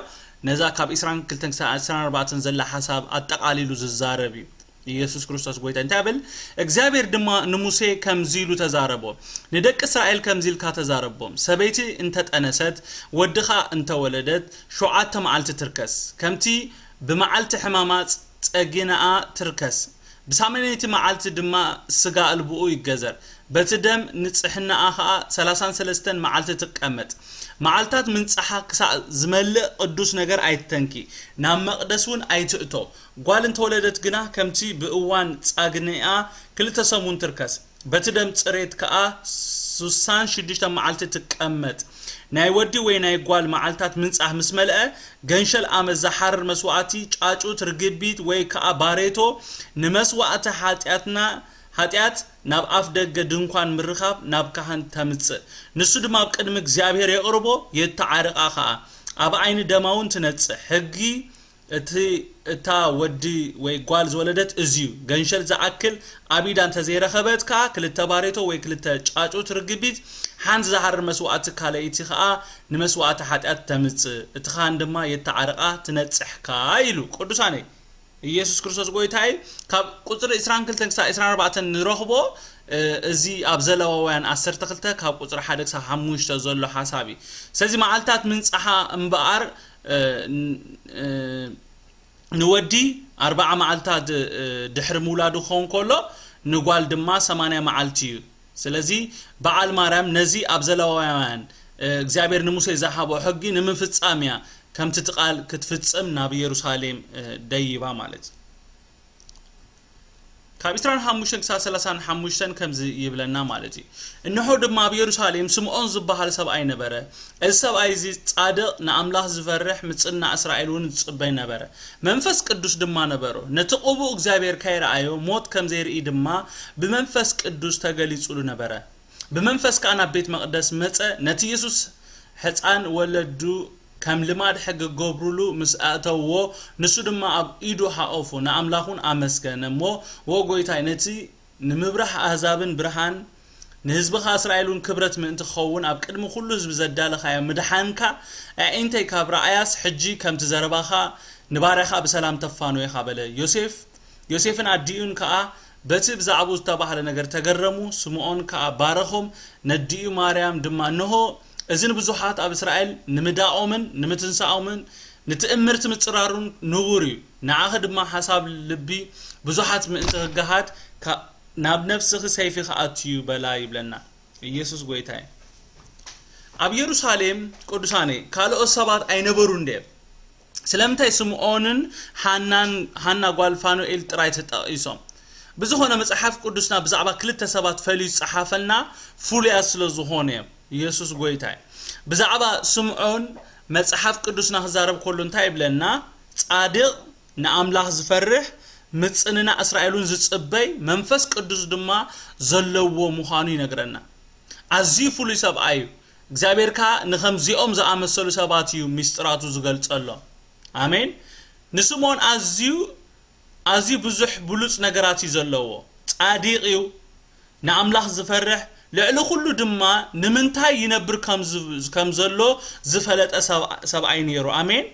ነዛ ካብ ዕስራን ክልተን ክሳብ ዕስራን ኣርባዕተን ዘላ ሓሳብ ኣጠቓሊሉ ዝዛረብ እዩ። ኢየሱስ ክርስቶስ ጎይታ እንታይ ብል? እግዚኣብሔር ድማ ንሙሴ ከምዚ ኢሉ ተዛረቦ፣ ንደቂ እስራኤል ከምዚ ኢልካ ተዛረቦም፣ ሰበይቲ እንተጠነሰት፣ ወድኻ እንተወለደት፣ ሸውዓተ መዓልቲ ትርከስ። ከምቲ ብመዓልቲ ሕማማ ጸ-፣ ጸጊናኣ ትርከስ። ብሳምነይቲ መዓልቲ ድማ ስጋ ኣልብኡ ይገዘር። በቲ ደም ንጽሕናኣ ኸኣ ሰላሳን ሰለስተን መዓልቲ ትቀመጥ። መዓልታት ምንጻሓ ክሳዕ ዝመልእ ቅዱስ ነገር ኣይትተንኪ፣ ናብ መቕደስ እውን ኣይትእቶ። ጓል እንተወለደት ግና ከምቲ ብእዋን ጻግንኣ ክልተ ሰሙን ትርከስ። በቲ ደም ጽሬት ከኣ ሱሳን ሽዱሽተ መዓልቲ ትቀመጥ። ናይ ወዲ ወይ ናይ ጓል መዓልታት ምንጻሕ ምስ መልአ፣ ገንሸል ኣመት ዝሓርር መስዋእቲ፣ ጫጩት፣ ርግቢት ወይ ከኣ ባሬቶ ንመስዋእቲ ሓጢኣትና፣ ሓጢኣት ናብ ኣፍ ደገ ድንኳን ምርኻብ ናብ ካህን ተምጽእ። ንሱ ድማ ኣብ ቅድሚ እግዚኣብሔር የቕርቦ፣ የተዓርቓ ኸኣ። ኣብ ዓይኒ ደማ እውን ትነጽሕ። ሕጊ እቲ፣ እታ ወዲ ወይ ጓል ዝወለደት እዚ እዩ። ገንሸል ዝኣክል ኣብ ኢዳ እንተዘይረኸበት ከኣ፣ ክልተ ባሬቶ ወይ ክልተ ጫጩት ርግቢት፣ ሓንቲ ዝሃርር መስዋእቲ ካልኣይቲ ከኣ ንመስዋእቲ ሓጢኣት ተምጽእ። እቲ ካህን ድማ የተዓርቓ፣ ትነጽሕ ከኣ ኢሉ። ቅዱሳነይ፣ ኢየሱስ ክርስቶስ ጎይታ እዩ። ካብ ቁጽሪ ዕስራን ክልተን ክሳብ ዕስራን ኣርባዕተን ንረኽቦ፣ እ፣ እዚ ኣብ ዘለዋውያን ዓሰርተ ክልተ ካብ ቁጽሪ ሓደ ክሳብ ሓሙሽተ ዘሎ ሓሳብ እዩ። ስለዚ መዓልታት ምንጻሓ እምበኣር፣ እ፣ ን-፣ እ፣ ንወዲ ኣርብዓ መዓልታት፣ እ፣ ድሕሪ ምውላዱ ክኸውን ከሎ፣ ንጓል ድማ ሰማንያ መዓልቲ እዩ። ስለዚ በዓል ማርያም ነዚ ኣብ ዘለዋውያን፣ እ፣ እግዚኣብሔር ንሙሴ ዝሃቦ ሕጊ ንምፍጻም እያ፣ ከምቲ እቲ ቃል ክትፍጽም ናብ ኢየሩሳሌም፣ እ፣ ደይባ ማለት እዩ። ካብ ዕስራን ሓሙሽተን ክሳብ ሰላሳን ሓሙሽተን ከምዚ ይብለና ማለት እዩ። እንሆ ድማ ኣብ ኢየሩሳሌም ስምዖን ዝበሃል ሰብኣይ ነበረ። እዚ ሰብኣይ እዚ ጻድቕ፣ ንኣምላኽ ዝፈርሕ፣ ምጽናዕ እስራኤል እውን ዝጽበይ ነበረ። መንፈስ ቅዱስ ድማ ነበሮ። ነቲ ቅቡእ እግዚኣብሔር ከይረኣዮ ሞት ከም ዘይርኢ ድማ ብመንፈስ ቅዱስ ተገሊጹሉ ነበረ። ብመንፈስ ከኣ ናብ ቤት መቕደስ መጸ። ነቲ የሱስ ሕጻን ወለዱ ከም ልማድ ሕጊ ክገብሩሉ ምስ ኣእተውዎ፣ ንሱ ድማ ኣብ ኢዱ ሓቖፉ፣ ንኣምላኽ እውን ኣመስገነ እሞ፣ "ዎ ጎይታይ፣ ነቲ ንምብራህ ኣህዛብን ብርሃን፣ ንህዝብኻ እስራኤል እውን ክብረት ምእንቲ ክኸውን ኣብ ቅድሚ ኩሉ ህዝቢ ዘዳለኻዮ ምድሓንካ ኣዒንተይ ካብ ረኣያስ፣ ሕጂ ከምቲ ዘረባኻ ንባርያኻ ብሰላም ተፋንዮ ኢኻ" በለ። ዮሴፍ፣ ዮሴፍን ኣዲኡን ከኣ በቲ ብዛዕባኡ ዝተባህለ ነገር ተገረሙ። ስምዖን ከኣ ባረኾም፣ ነዲኡ ማርያም ድማ፣ "እንሆ፣ እዚ ንብዙሓት ኣብ እስራኤል ንምዳኦምን ንምትንሳኦምን ንትእምርቲ ምጽራሩን ንቡር እዩ። ንዓኺ ድማ ሓሳብ ልቢ ብዙሓት ምእንቲ ክገሃድ፣ ካ-፣ ናብ ነፍስኺ ሰይፊ ክኣቱ እዩ" በላ ይብለና። ኢየሱስ ጎይታ እዩ። ኣብ ኢየሩሳሌም፣ ቅዱሳነይ፣ ካልኦት ሰባት ኣይነበሩን ድዮም? ስለምንታይ ስምዖንን ሃናን፣ ሃና ጓል ፋኑኤል ጥራይ ተጠቒሶም? ብዝኾነ፣ መጽሓፍ ቅዱስና ብዛዕባ ክልተ ሰባት ፈልዩ ዝጸሓፈልና ፍሉያት ስለ ዝኾኑ እዮም። ኢየሱስ ጎይታ እዩ። ብዛዕባ ስምዖን መጽሓፍ ቅዱስና ክዛረብ ከሎ እንታይ ይብለና? "ጻድቕ፣ ንኣምላኽ ዝፈርሕ፣ ምጽንናዕ እስራኤል እውን ዝጽበይ፣ መንፈስ ቅዱስ ድማ ዘለዎ ምዃኑ ይነግረና።" ኣዝዩ ፍሉይ ሰብኣይ እዩ። እግዚኣብሔር ከኣ ንኸምዚኦም ዝኣመሰሉ ሰባት እዩ ምስጢራቱ ዝገልጸሎም። ኣሜን። ንስምዖን ኣዝዩ፣ ኣዝዩ ብዙሕ ብሉጽ ነገራት እዩ ዘለዎ። ጻዲቕ እዩ፣ ንኣምላኽ ዝፈርሕ፣ ልዕሊ ኩሉ ድማ ንምንታይ ይነብር ከም ዝ-፣ ከም ዘሎ ዝፈለጠ ሰብ-፣ ሰብኣይ ነይሩ። ኣሜን።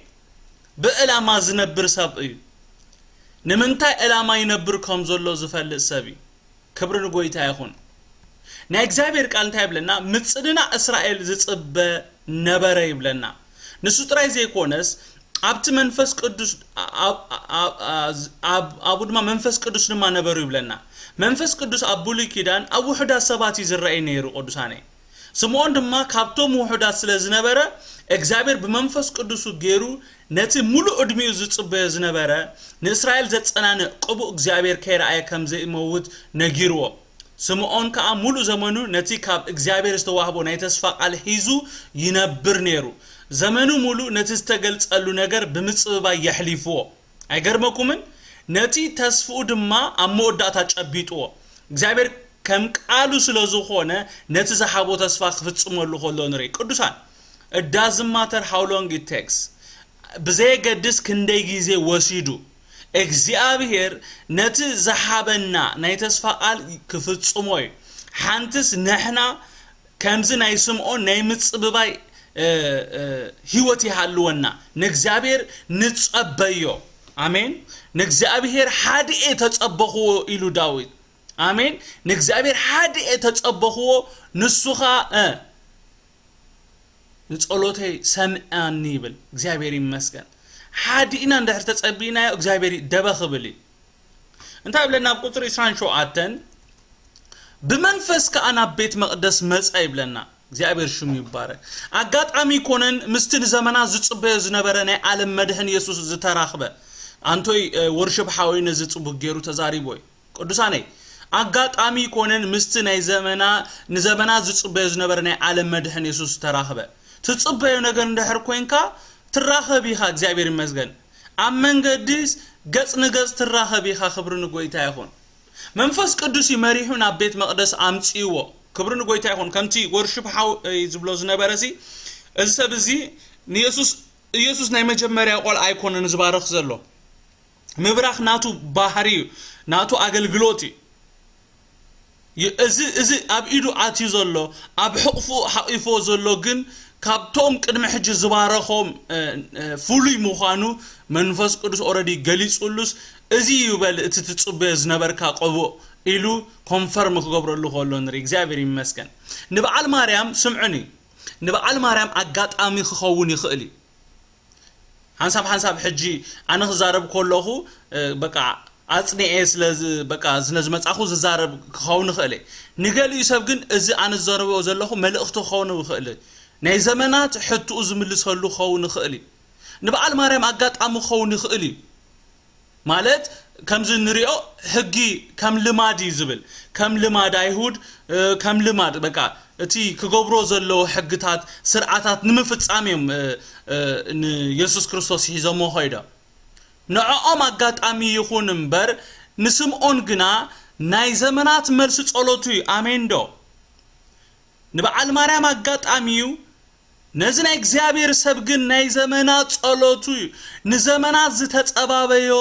ብዕላማ ዝነብር ሰብ እዩ። ንምንታይ ዕላማ ይነብር ከም ዘሎ ዝፈልጥ ሰብ እዩ። ክብሪ ንጎይታ ይኹን። ናይ እግዚኣብሔር ቃል እንታይ ይብለና? ምጽንናዕ እስራኤል ዝጽበ ነበረ ይብለና። ንሱ ጥራይ ዘይኮነስ፣ ኣብቲ መንፈስ ቅዱስ፣ ኣብ፣ ኣብ፣ ኣብ፣ ኣብኡ ድማ መንፈስ ቅዱስ ድማ ነበሩ ይብለና። መንፈስ ቅዱስ ኣብ ብሉይ ኪዳን ኣብ ውሑዳት ሰባት እዩ ዝረኣይ ነይሩ፣ ቅዱሳነይ። ስምዖን ድማ ካብቶም ውሑዳት ስለ ዝነበረ፣ እግዚኣብሔር ብመንፈስ ቅዱሱ ገይሩ ነቲ ሙሉእ ዕድሚኡ ዝጽበዮ ዝነበረ፣ ንእስራኤል ዘጸናንዕ ቅቡእ እግዚኣብሔር ከይረኣየ ከም ዘይመውት ነጊርዎ። ስምዖን ከኣ ሙሉእ ዘመኑ ነቲ ካብ እግዚኣብሔር ዝተዋህቦ ናይ ተስፋ ቃል ሒዙ ይነብር ነይሩ። ዘመኑ ሙሉእ ነቲ ዝተገልጸሉ ነገር ብምጽብባይ የሕሊፍዎ። ኣይገርመኩምን? ነቲ ተስፍኡ ድማ ኣብ መወዳእታ ጨቢጥዎ። እግዚኣብሔር ከም ቃሉ ስለ ዝኾነ፣ ነቲ ዝሓቦ ተስፋ ክፍጽመሉ ከሎ ንርኢ። ቅዱሳን፣ it doesn't matter how long it takes፣ ብዘየገድስ ክንደይ ግዜ ወሲዱ፣ እግዚኣብሔር ነቲ ዝሓበና ናይ ተስፋ ቃል ክፍጽሞ እዩ። ሓንትስ ንሕና ከምዚ ናይ ስምዖን ናይ ምጽብባይ፣ እ፣ እ፣ ህይወት ይሃልወና። ንእግዚኣብሔር ንጸበዮ። ኣሜን። ንእግዚኣብሔር ሓድኤ ተጸበኽዎ ኢሉ ዳዊት። ኣሜን። ንእግዚኣብሔር ሓድኤ ተጸበኽዎ፣ ንሱ ኸኣ፣ እ፣ ንጸሎተይ ሰምዓኒ ይብል። እግዚኣብሔር ይመስገን። ሓዲእና እንድሕር ተጸቢናዮ እግዚኣብሔር ደበ ክብል እዩ። እንታይ ይብለና ኣብ ቁጽሪ ዕስራን ሸውዓተን? ብመንፈስ ከኣ ናብ ቤት መቕደስ መጸ ይብለና። እግዚኣብሔር ሽሙ ይባረክ። ኣጋጣሚ ይኮነን ምስቲ ንዘመናት ዝጽበዮ ዝነበረ ናይ ዓለም መድሕን የሱስ ዝተራኽበ። ኣንቶይ፣ እ፣ ወርሽፕ ሓወይ ነዚ ጽቡቅ ገይሩ ተዛሪቦ እዩ። ቅዱሳነይ፣ ኣጋጣሚ ይኮነን ምስቲ ናይ ዘመና-፣ ንዘመናት ዝጽበዮ ዝነበረ ናይ ዓለም መድሕን የሱስ ዝተራኽበ። ትጽበዮ ነገር እንድሕር ኮንካ ትራኸብ ኢኻ፣ እግዚኣብሔር ይመስገን። ኣብ መንገዲስ ገጽ ንገጽ ትራኸብ ኢኻ፣ ክብሪ ንጎይታ ይኹን። መንፈስ ቅዱስ እዩ መሪሑ ናብ ቤት መቕደስ ኣምጺእዎ። ክብሪ ንጎይታ ይኹን። ከምቲ ወርሽፕ ሓው፣ እ፣ ዝብሎ ዝነበረ ሲ፣ እዚ ሰብ እዚ ንየሱስ፣ ኢየሱስ ናይ መጀመርያ ቆልዓ ኣይኮነን ዝባርኽ ዘሎ። ምብራኽ ናቱ ባህሪ እዩ፣ ናቱ ኣገልግሎት እዩ። ይ-፣ እዚ፣ እዚ ኣብ ኢዱ ኣትዩ ዘሎ፣ ኣብ ሕቕፉ ሓቒፎ ዘሎ ግን ካብቶም ቅድሚ ሕጂ ዝባረኾም፣ እ፣ እ፣ ፍሉይ ምዃኑ መንፈስ ቅዱስ ኦረዲ ገሊጹሉስ፣ እዚ እዩ በል እቲ ትጽበዮ ዝነበርካ ቅቡእ ኢሉ ኮንፈርም ክገብረሉ ከሎ ንርኢ። እግዚኣብሔር ይመስገን። ንበዓል ማርያም ስምዑኒ፣ ንበዓል ማርያም ኣጋጣሚ ክኸውን ይኽእል እዩ። ሓንሳብ ሓንሳብ ሕጂ ኣነ ክዛረብ ከለኹ፣ እ፣ በቃ ኣጽኒኤ ስለ ዝ-፣ በቃ ስለ ዝመጻኹ ዝዛረብ ክኸውን ይኽእል እየ። ንገሊኡ ሰብ ግን እዚ ኣነ ዝዛረቦ ዘለኹ መልእኽቲ ክኸውን ይኽእል እዩ። ናይ ዘመናት ሕትኡ ዝምልሰሉ ክኸውን ይኽእል እዩ። ንበዓል ማርያም ኣጋጣሚ ክኸውን ይኽእል እዩ። ማለት ከምዚ ንሪኦ ሕጊ ከም ልማድ እዩ ዝብል። ከም ልማድ ኣይሁድ፣ እ፣ ከም ልማድ በቃ እቲ ክገብሮ ዘለዎ ሕግታት፣ ስርዓታት ንምፍጻም እዮም፣ እ፣ እ፣ ንየሱስ ክርስቶስ ሒዞሞ ኸይዶም። ንዕኦም ኣጋጣሚ ይኹን እምበር፣ ንስምዖን ግና ናይ ዘመናት መልሲ ጸሎቱ እዩ። ኣሜን ዶ? ንበዓል ማርያም ኣጋጣሚ እዩ። ነዚ ናይ እግዚኣብሔር ሰብ ግን ናይ ዘመናት ጸሎቱ እዩ። ንዘመናት ዝተጸባበዮ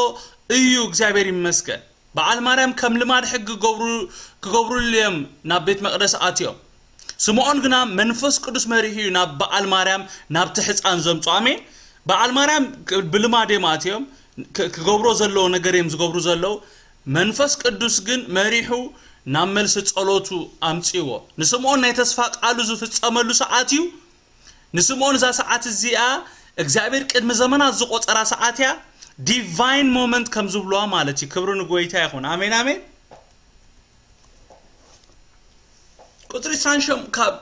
እዩ። እግዚኣብሔር ይመስገን። በዓል ማርያም ከም ልማድ ሕጊ ክገብሩ-፣ ክገብሩሉ እዮም ናብ ቤት መቕደስ ኣትዮም። ስምዖን ግና መንፈስ ቅዱስ መሪሑ እዩ ናብ በዓል ማርያም ናብቲ ሕፃን ዘምጾ። ኣሜን። በዓል ማርያም ክ-፣ ብልማድ እዮም ኣትዮም። ክ-፣ ክገብሮ ዘለዎ ነገር እዮም ዝገብሩ ዘለዉ። መንፈስ ቅዱስ ግን መሪሑ ናብ መልሲ ጸሎቱ ኣምጺእዎ። ንስምዖን ናይ ተስፋ ቃሉ ዝፍጸመሉ ሰዓት እዩ። ንስምዖን እዛ ሰዓት እዚኣ እግዚኣብሔር ቅድሚ ዘመናት ዝቆጸራ ሰዓት እያ። ዲቫይን ሞመንት ከም ዝብልዋ ማለት እዩ። ክብሪ ንጎይታ ይኹን። ኣሜን፣ ኣሜን። ቁጽሪ ዕስራን ሸም-፣ ካብ፣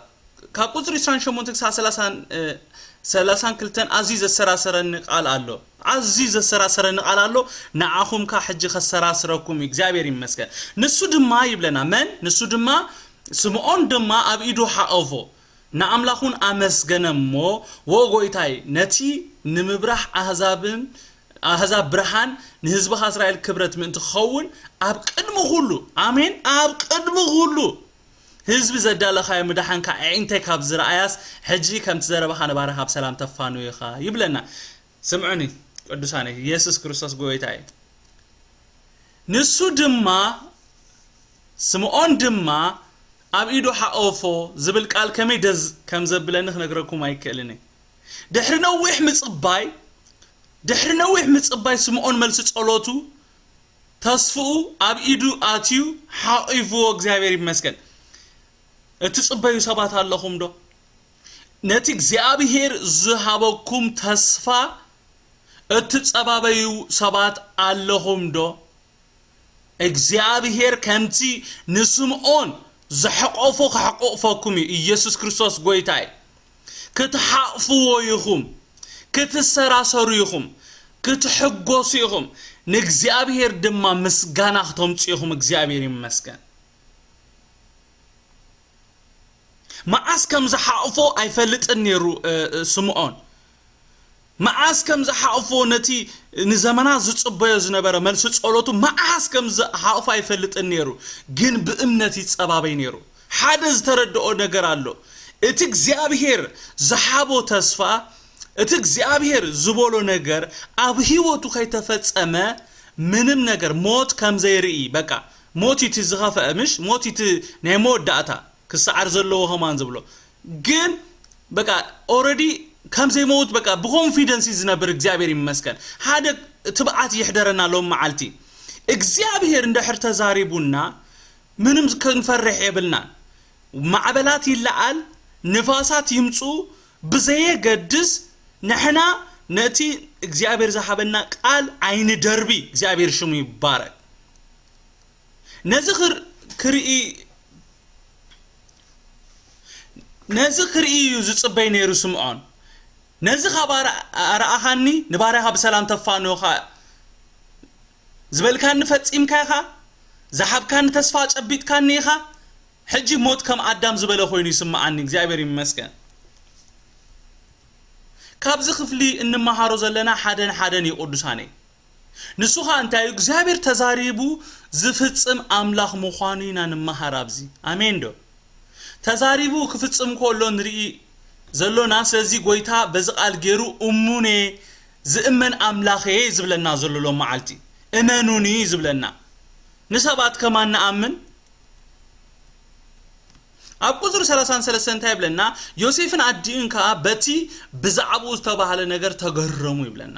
ካብ ቁጽሪ ዕስራን ሸሞንተ ክሳብ ሰላሳን፣ እ፣ ሰላሳን ክልተን ኣዝዩ ዘሰራሰረኒ ቃል ኣሎ። ኣዝዩ ዘሰራሰረኒ ቃል ኣሎ። ንዓኹም ከኣ ሕጂ ከሰራስረኩም እዩ። እግዚኣብሔር ይመስገን። ንሱ ድማ ይብለና። መን? ንሱ ድማ፣ ስምዖን ድማ ኣብ ኢዱ ሓቐፎ፣ ንኣምላኹን ኣመስገነ እሞ፣ "ዎ ጎይታይ፣ ነቲ ንምብራህ ኣህዛብን፣ ኣህዛብ ብርሃን፣ ንህዝብኻ እስራኤል ክብረት ምእንቲ ክኸውን፣ ኣብ ቅድሚ ኩሉ"፣ ኣሜን፣ ኣብ ቅድሚ ኩሉ ህዝቢ ዘዳለኻዮ ምድሓንካ ኣዒንተይ ካብ ዝረኣያስ፣ ሕጂ ከምቲ ዘረባኻ ንባርኻ ብሰላም ተፋንዮ ኢኻ ይብለና። ስምዑኒ ቅዱሳነይ፣ ኢየሱስ ክርስቶስ ጎይታ እዩ። ንሱ ድማ፣ ስምዖን ድማ ኣብ ኢዱ ሓቆፎ ዝብል ቃል ከመይ ደስ ከም ዘብለኒ ክነግረኩም ኣይክእልን እየ። ድሕሪ ነዊሕ ምጽባይ፣ ድሕሪ ነዊሕ ምጽባይ ስምዖን መልሲ ጸሎቱ፣ ተስፍኡ ኣብ ኢዱ ኣትዩ ሓቂፍዎ፣ እግዚኣብሔር ይመስገን። እትጽበዩ ሰባት ኣለኹም ዶ? ነቲ እግዚኣብሔር ዝሃበኩም ተስፋ እትጸባበዩ ሰባት ኣለኹም ዶ? እግዚኣብሔር ከምቲ ንስምዖን ዝሐቆፎ ክሕቆፎኩም እዩ። ኢየሱስ ክርስቶስ ጎይታ እዩ። ክትሓቕፍዎ ኢኹም፣ ክትሰራሰሩ ኢኹም፣ ክትሕጎሱ ኢኹም። ንእግዚኣብሔር ድማ ምስጋና ክተምጽኡ ኢኹም። እግዚኣብሔር ይመስገን። መዓስ ከም ዝሓቕፎ ኣይፈልጥን ነይሩ፣ እ፣ እ፣ ስምዖን። መዓስ ከም ዝሓቕፎ፣ ነቲ ንዘመናት ዝጽበዮ ዝነበረ መልሲ ጸሎቱ መዓስ ከም ዝሓቕፎ ኣይፈልጥን ነይሩ። ግን ብእምነት ይጸባበይ ነይሩ። ሓደ ዝተረድኦ ነገር ኣሎ። እቲ እግዚኣብሔር ዝሃቦ ተስፋ፣ እቲ እግዚኣብሔር ዝበሎ ነገር ኣብ ህይወቱ ከይተፈጸመ ምንም ነገር ሞት ከም ዘይርኢ፣ በቃ ሞት እዩ እቲ ዝኸፍአ፣ ምሽ ሞት እዩ እቲ ናይ መወዳእታ ክሰዓር ዘለዎ ከማን ዝብሎ። ግን በቃ ኦረዲ ከም ዘይመውት በቃ ብኮንፊደንስ እዩ ዝነብር። እግዚኣብሔር ይመስገን። ሓደ ትብዓት ይሕደረና ሎም መዓልቲ። እግዚኣብሔር እንድሕር ተዛሪቡና ምንም ክንፈርሕ የብልናን። ማዕበላት ይለዓል፣ ንፋሳት ይምፁ፣ ብዘየገድስ ንሕና ነቲ እግዚኣብሔር ዝሃበና ቃል ኣይንደርቢ። እግዚኣብሔር ሽሙ ይባረክ። ነዚ ክር-፣ ክርኢ፣ ነዚ ክርኢ እዩ ዝጽበይ ነይሩ ስምዖን። ነዚ ካብ ኣረ-፣ ኣረኣኻኒ፣ ንባርያኻ ብሰላም ተፋንዮኻ ዝበልካኒ ፈጺምካ ኢኻ፣ ዝሃብካኒ ተስፋ ጨቢጥካኒ ኢኻ። ሕጂ ሞት ከም ኣዳም ዝበለ ኮይኑ ይስምዓኒ። እግዚኣብሔር ይመስገን። ካብዚ ክፍሊ እንመሃሮ ዘለና ሓደን ሓደን እዩ ቅዱሳነይ። ንሱ ኸኣ እንታይ እዩ? እግዚኣብሔር ተዛሪቡ ዝፍጽም ኣምላኽ ምዃኑ ኢና ንመሃር ኣብዚ። ኣሜን ዶ? ተዛሪቡ ክፍጽም ከሎ ንርኢ ዘሎና። ስለዚ ጎይታ በዚ ቃል ገይሩ እሙን እየ፣ ዝእመን ኣምላኽ እየ ዝብለና ዘሎ ሎም መዓልቲ። እመኑኒ ዝብለና። ንሰባት ከማን ንኣምን። ኣብ ቁጽሪ ሰላሳን ሰለስተን እንታይ ይብለና? ዮሴፍን ኣዲኡን ከኣ በቲ ብዛዕባኡ ዝተባህለ ነገር ተገረሙ ይብለና።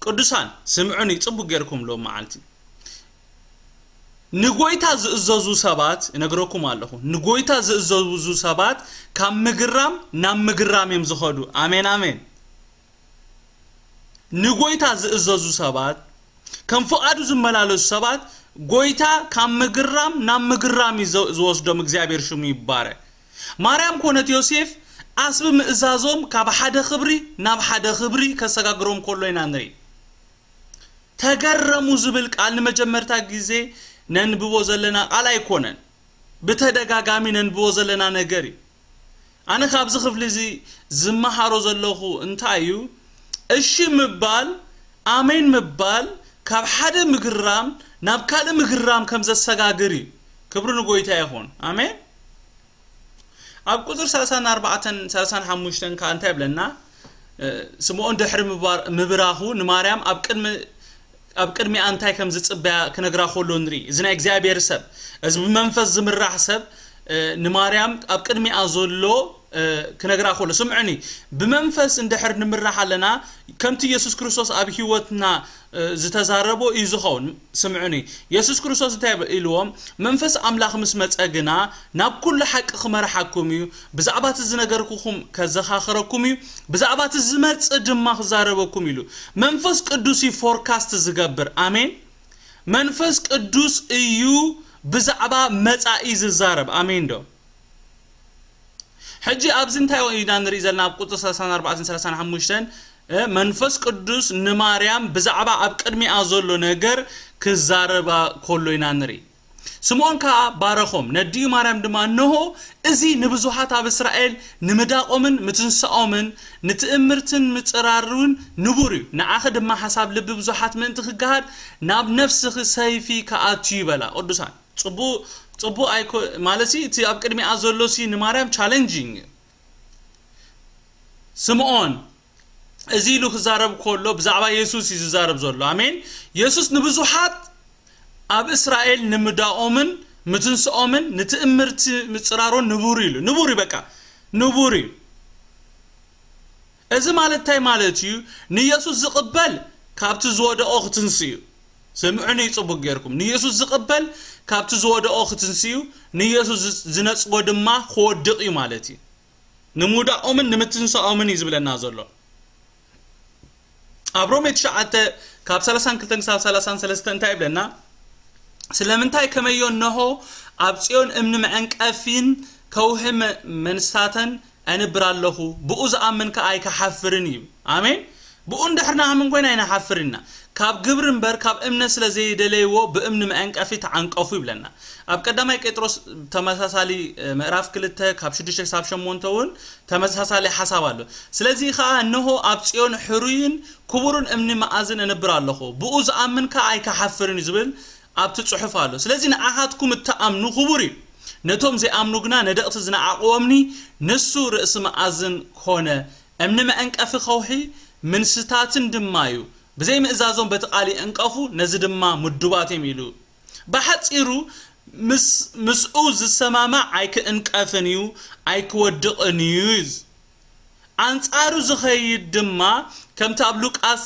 ቅዱሳን ስምዑኒ ጽቡቅ ጌርኩም ሎም መዓልቲ። ንጎይታ ዝእዘዙ ሰባት እነግረኩም ኣለኹ። ንጎይታ ዝእዘዙ ሰባት ካብ ምግራም ናብ ምግራም እዮም ዝኸዱ። ኣሜን፣ ኣሜን። ንጎይታ ዝእዘዙ ሰባት፣ ከም ፍቓዱ ዝመላለሱ ሰባት፣ ጎይታ ካብ ምግራም ናብ ምግራም እዩ ዘ-፣ ዝወስዶም። እግዚኣብሔር ሽሙ ይባረክ። ማርያም ኮነት ዮሴፍ ኣስቢ ምእዛዞም ካብ ሓደ ክብሪ ናብ ሓደ ክብሪ ከሰጋግሮም ከሎ ኢና ንርኢ። ተገረሙ ዝብል ቃል ንመጀመርታ ግዜ ነንብቦ ዘለና ቃል ኣይኮነን። ብተደጋጋሚ ነንብቦ ዘለና ነገር እዩ። ኣነ ካብዚ ክፍሊ እዚ ዝመሃሮ ዘለኹ እንታይ እዩ? እሺ ምባል፣ ኣሜን ምባል ካብ ሓደ ምግራም ናብ ካልእ ምግራም ከም ዘሰጋግር እዩ። ክብሪ ንጎይታ ይኹን። ኣሜን። ኣብ ቁጽሪ ሰላሳን ኣርባዕተን ሰላሳን ሓሙሽተን ከኣ እንታይ ይብለና? እ፣ ስምዖን ድሕሪ ምባር-፣ ምብራኹ ንማርያም ኣብ ቅድሚ፣ ኣብ ቅድሚኣ እንታይ ከም ዝጽበያ ክነግራ ከሎ ንርኢ። እዚ ናይ እግዚኣብሔር ሰብ፣ እዚ ብመንፈስ ዝምራሕ ሰብ፣ እ፣ ንማርያም ኣብ ቅድሚኣ ዘሎ፣ እ፣ ክነግራ ከሎ፣ ስምዑኒ፣ ብመንፈስ እንድሕር ንምራሕ ኣለና፣ ከምቲ የሱስ ክርስቶስ ኣብ ህይወትና፣ እ፣ ዝተዛረቦ እዩ ዝኸውን። ስምዑኒ፣ የሱስ ክርስቶስ እንታይ ኢልዎም? መንፈስ ኣምላኽ ምስ መጸ ግና፣ ናብ ኩሉ ሓቂ ክመርሓኩም እዩ፣ ብዛዕባ እቲ ዝነገርኩኹም ከዘኻኽረኩም እዩ፣ ብዛዕባ እቲ ዝመጽእ ድማ ክዛረበኩም ኢሉ። መንፈስ ቅዱስ እዩ ፎርካስት ዝገብር። ኣሜን። መንፈስ ቅዱስ እዩ ብዛዕባ መጻኢ ዝዛረብ። ኣሜን ዶ? ሕጂ ኣብዚ እንታይ ኢና ንርኢ ዘለና? ኣብ ቁጽሪ ሰላሳን ኣርባዕተን ሰላሳን ሓሙሽተን፣ እ፣ መንፈስ ቅዱስ ንማርያም ብዛዕባ ኣብ ቅድሚኣ ዘሎ ነገር ክዛረባ ከሎ ኢና ንርኢ። ስምዖን ከኣ ባረኾም፣ ነዲኡ ማርያም ድማ፣ እንሆ፣ እዚ ንብዙሓት ኣብ እስራኤል ንምዳቖምን ምትንሳኦምን ንትእምርትን ምጽራርን ንቡር እዩ። ንዓኺ ድማ ሓሳብ ልቢ ብዙሓት ምእንቲ ክገሃድ ናብ ነፍስኺ ሰይፊ ክኣቱ እዩ በላ። ቅዱሳን፣ ጽቡቕ፣ ጽቡቕ ኣይኮ-፣ ማለትሲ እቲ ኣብ ቅድሚኣ ዘሎሲ ንማርያም ቻለንጂንግ እዩ። ስምዖን እዚ ኢሉ ክዛረብ ከሎ ብዛዕባ የሱስ እዩ ዝዛረብ ዘሎ። ኣሜን። የሱስ ንብዙሓት ኣብ እስራኤል ንምዳኦምን ምትንስኦምን ንትእምርቲ ምጽራሮን ንቡር እዩ ኢሉ። ንቡር እዩ፣ በቃ ንቡር እዩ። እዚ ማለት እንታይ ማለት እዩ? ንየሱስ ዝቕበል ካብቲ ዝወደቖ ክትንስእ እዩ። ስምዑኒ ጽቡቕ ጌርኩም። ንየሱስ ዝቕበል ካብቲ ዝወደቖ ክትንስእ እዩ፣ ንየሱስ ዝ-፣ ዝነጽጎ ድማ ክወድቕ እዩ ማለት እዩ። ንምውዳቖምን ንምትንሳኦምን እዩ ዝብለና ዘሎ። ኣብ ሮሜ ትሽዓተ ካብ ሰላሳን ክልተን ክሳብ ሰላሳን ሰለስተን እንታይ ይብለና? ስለምንታይ ከመዮ እነሆ ኣብ ጽዮን እምኒ መዐንቀፊን ከውሒ መ-፣ መንሳተን ኣንብር ኣለኹ፣ ብኡ ዝኣምን ከኣ ኣይከሓፍርን እዩ። ኣሜን። ብኡ እንድሕር ንኣምን ኮይና ኣይንሓፍር ኢና። ካብ ግብሪ እምበር ካብ እምነት ስለ ዘይደለይዎ ብእምኒ መዐንቀፊ ተዓንቀፉ ይብለና። ኣብ ቀዳማይ ጴጥሮስ ተመሳሳሊ፣ እ፣ ምዕራፍ ክልተ ካብ ሽዱሽተ ክሳብ ሸሞንተ እውን ተመሳሳሊ ሓሳብ ኣሎ። ስለዚ ከኣ እነሆ ኣብ ጽዮን ሕሩይን ክቡርን እምኒ መኣዝን እንብር ኣለኹ፣ ብኡ ዝኣምን ከኣ ኣይከሓፍርን እዩ ዝብል ኣብቲ ጽሑፍ ኣሎ። ስለዚ ንኣኻትኩም እትኣምኑ ክቡር እዩ። ነቶም ዘይኣምኑ ግና ነደቕቲ ዝነዓቕዎምኒ ንሱ ርእሲ መኣዝን ኮነ። እምኒ መዐንቀፊ ከውሒ ምንስታትን ድማ እዩ። ብዘይ ምእዛዞም በቲ ቃል ይዕንቀፉ፣ ነዚ ድማ ምዱባት እዮም ኢሉ። ብሓጺሩ ምስ-፣ ምስኡ ዝሰማማዕ ኣይክእንቀፍን እዩ፣ ኣይክወድቕን እዩ። ኣንጻሩ ዝኸይድ ድማ ከምቲ ኣብ ሉቃስ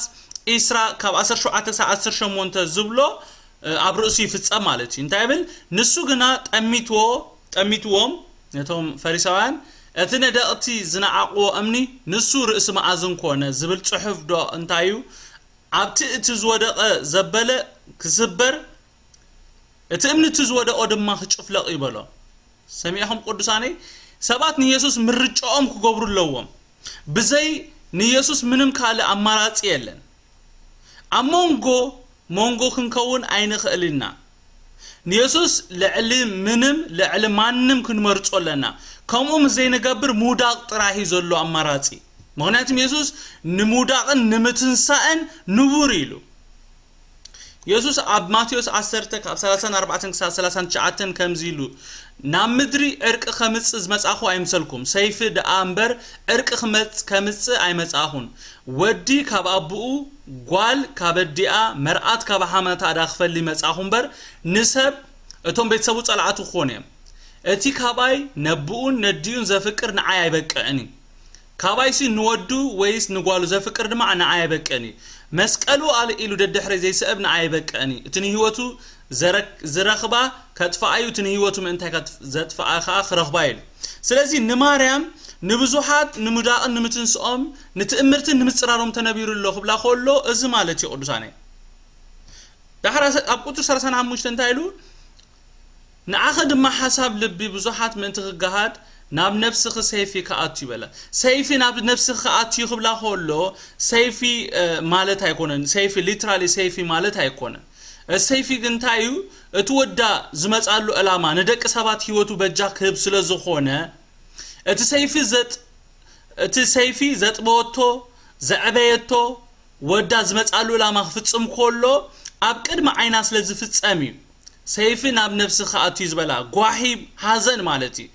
ዒስራ ካብ ዓሰርተ ሸውዓተ ክሳብ ዓሰርተ ሸሞንተ ዝብሎ፣ እ፣ ኣብ ርእሱ ይፍጸም ማለት እዩ። እንታይ ይብል? ንሱ ግና ጠሚትዎ፣ ጠሚትዎም፣ ነቶም ፈሪሳውያን፣ እቲ ነደቕቲ ዝነዓቕዎ እምኒ ንሱ ርእሲ መኣዝን ኮነ ዝብል ጽሑፍ ዶ እንታይ እዩ? ኣብቲ እቲ ዝወደቐ ዘበለ ክስበር፣ እቲ እምኒ እቲ ዝወደቖ ድማ ክጭፍለቕ እዩ በሎ። ሰሚዕኹም ቅዱሳነይ፣ ሰባት ንየሱስ ምርጫኦም ክገብሩ ኣለዎም። ብዘይ ንየሱስ ምንም ካልእ ኣማራጺ የለን። ኣብ መንጎ መንጎ ክንከውን ኣይንኽእል ኢና። ንየሱስ ልዕሊ ምንም፣ ልዕሊ ማንም ክንመርጾ ኣለና። ከምኡ ምስ ዘይንገብር ምውዳቕ ጥራይ እዩ ዘሎ ኣማራጺ። ምኽንያቱም የሱስ ንምውዳቕን ንምትንሳእን ንቡር ኢሉ። የሱስ ኣብ ማቴዎስ ዓሰርተ ካብ ሰላሳን ኣርባዕተን ክሳብ ሰላሳን ትሽዓተን ከምዚ ኢሉ፣ "ናብ ምድሪ ዕርቂ ከምጽእ ዝመጻኹ ኣይምሰልኩም፣ ሰይፊ ደኣ እምበር ዕርቂ ክመጽ-፣ ከምጽእ ኣይመጻኹን። ወዲ ካብ ኣቦኡ፣ ጓል ካብ ኣዲኣ፣ መርኣት ካብ ሓማታ ደኣ ክፈሊ መጻኹ እምበር፣ ንሰብ እቶም ቤተሰቡ ጸላእቱ ክኾኑ እዮም። እቲ ካባይ ነብኡን ነዲኡን ዘፍቅር ንዓይ ኣይበቅዕን እዩ። ካባይሲ ንወዱ ወይስ ንጓሉ ዘፍቅር ድማ ንዓይ ኣይበቅዕን እዩ። መስቀሉ ኣልዒሉ ደድሕረይ ዘይስዕብ ንዓይ ኣይበቅዕን እዩ። እቲ ንህይወቱ ዘረክ-፣ ዝረኽባ ከጥፍኣ እዩ፣ እቲ ንህይወቱ ምእንታይ ከጥፍ-፣ ዘጥፍኣ ከኣ ክረኽባ እዩ" ኢሉ። ስለዚ ንማርያም ንብዙሓት ንምውዳቕን ንምትንስኦም ንትእምርትን ንምጽራሮም ተነቢሩ ኣሎ ክብላ ከሎ እዚ ማለት እዩ ቅዱሳነይ። ዳሕራ ሰ-፣ ኣብ ቁጽሪ ሰላሳን ሓሙሽተ እንታይ ኢሉ? "ንዓኺ ድማ ሓሳብ ልቢ ብዙሓት ምእንቲ ክገሃድ ናብ ነፍስኺ ሰይፊ ክኣቱ" ይበላ። ሰይፊ ናብ ነፍስኺ ክኣቱ ክብላ ከሎ ሰይፊ፣ እ፣ ማለት ኣይኮነን። ሰይፊ ሊትራሊ ሰይፊ ማለት ኣይኮነን። እ፣ ሰይፊ ግን እንታይ እዩ? እቲ ወዳ ዝመጻሉ ዕላማ ንደቂ ሰባት ህይወቱ በጃ ክህብ ስለ ዝኾነ እቲ ሰይፊ ዘጥ-፣ እቲ ሰይፊ ዘጥበወቶ፣ ዘዕበየቶ፣ ወዳ ዝመጻሉ ዕላማ ክፍጽም ከሎ ኣብ ቅድሚ ዓይና ስለ ዝፍጸም እዩ። ሰይፊ ናብ ነፍሲ ክኣቱ እዩ ዝበላ ጓሂ፣ ሓዘን ማለት እዩ።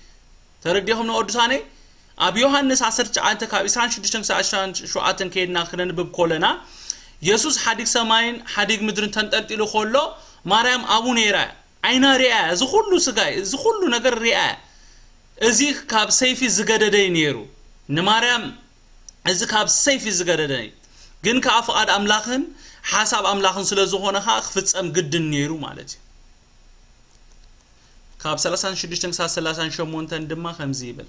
ተረዲኹም ንቅዱሳነይ? ኣብ ዮሃንስ ዓሰርተ ትሽዓተ ካብ ዕስራን ሽዱሽተን ክሳብ ዕስራን ሸውዓተን ከይድና ክነንብብ ከለና፣ የሱስ ሓዲግ ሰማይን ሓዲግ ምድርን ተንጠልጢሉ ከሎ ማርያም ኣብኡ ነይራ እያ። ዓይና ሪኣ እያ። እዚ ኩሉ ስጋ፣ እዚ ኩሉ ነገር ሪኣ እያ። እዚ ካብ ሰይፊ ዝገደደ እዩ ነይሩ። ንማርያም እዚ ካብ ሰይፊ ዝገደደ እዩ። ግን ከኣ ፍቓድ ኣምላኽን ሓሳብ ኣምላኽን ስለ ዝኾነ ከኣ ክፍጸም ግድን ነይሩ ማለት እዩ። ካብ ሰላሳን ሽዱሽተን ክሳብ ሰላሳን ሸሞንተን ድማ ከምዚ ይብል።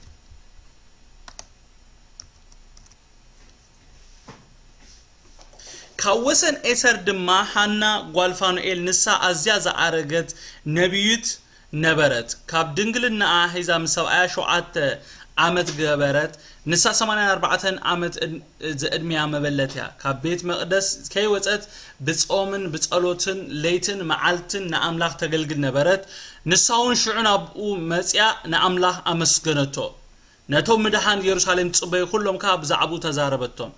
ካብ ወሰን ኤሰር ድማ ሃና ጓል ፋኑኤል፣ ንሳ ኣዝያ ዝኣረገት ነቢይት ነበረት። ካብ ድንግልናኣ ሒዛ ምስ ሰብኣያ ሸውዓተ ዓመት ገበረት። ንሳ ሰማንያን ኣርባዕተን ዓመት እድ-፣ ዝዕድሚያ መበለት እያ። ካብ ቤት መቕደስ ከይወጸት ብጾምን ብጸሎትን ለይትን መዓልትን ንኣምላኽ ተገልግል ነበረት። ንሳ እውን ሽዑ ናብኡ መጺኣ ንኣምላኽ ኣመስገነቶ። ነቶም ምድሓን ኢየሩሳሌም ዝጽበዩ ኩሎም ከኣ ብዛዕባኡ ተዛረበቶም።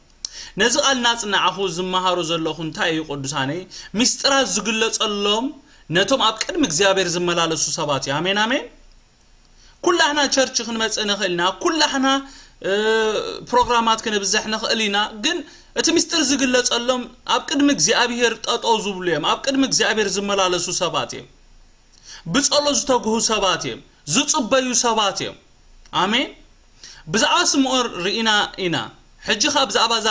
ነዚ ቃል እናጽናዕኹ ዝመሃሮ ዘለኹ እንታይ እዩ ቅዱሳነይ? ምስጢራት ዝግለጸሎም ነቶም ኣብ ቅድሚ እግዚኣብሔር ዝመላለሱ ሰባት እዩ። ኣሜን፣ ኣሜን። ኩላህና ቸርች ክንመጽእ ንኽእል ኢና፣ ኩላህና፣ እ፣ ፕሮግራማት ክንብዝሕ ንኽእል ኢና፣ ግን እቲ ምስጢር ዝግለጸሎም ኣብ ቅድሚ እግዚኣብሔር ጠጠው ዝብሉ እዮም፣ ኣብ ቅድሚ እግዚኣብሔር ዝመላለሱ ሰባት እዮም። ብጸሎት ዝተግሁ ሰባት እዮም፣ ዝጽበዩ ሰባት እዮም። ኣሜን። ብዛዕባ ስምኦን ርኢና ኢና። ሕጂ ኸኣ ብዛዕባ እዛ፣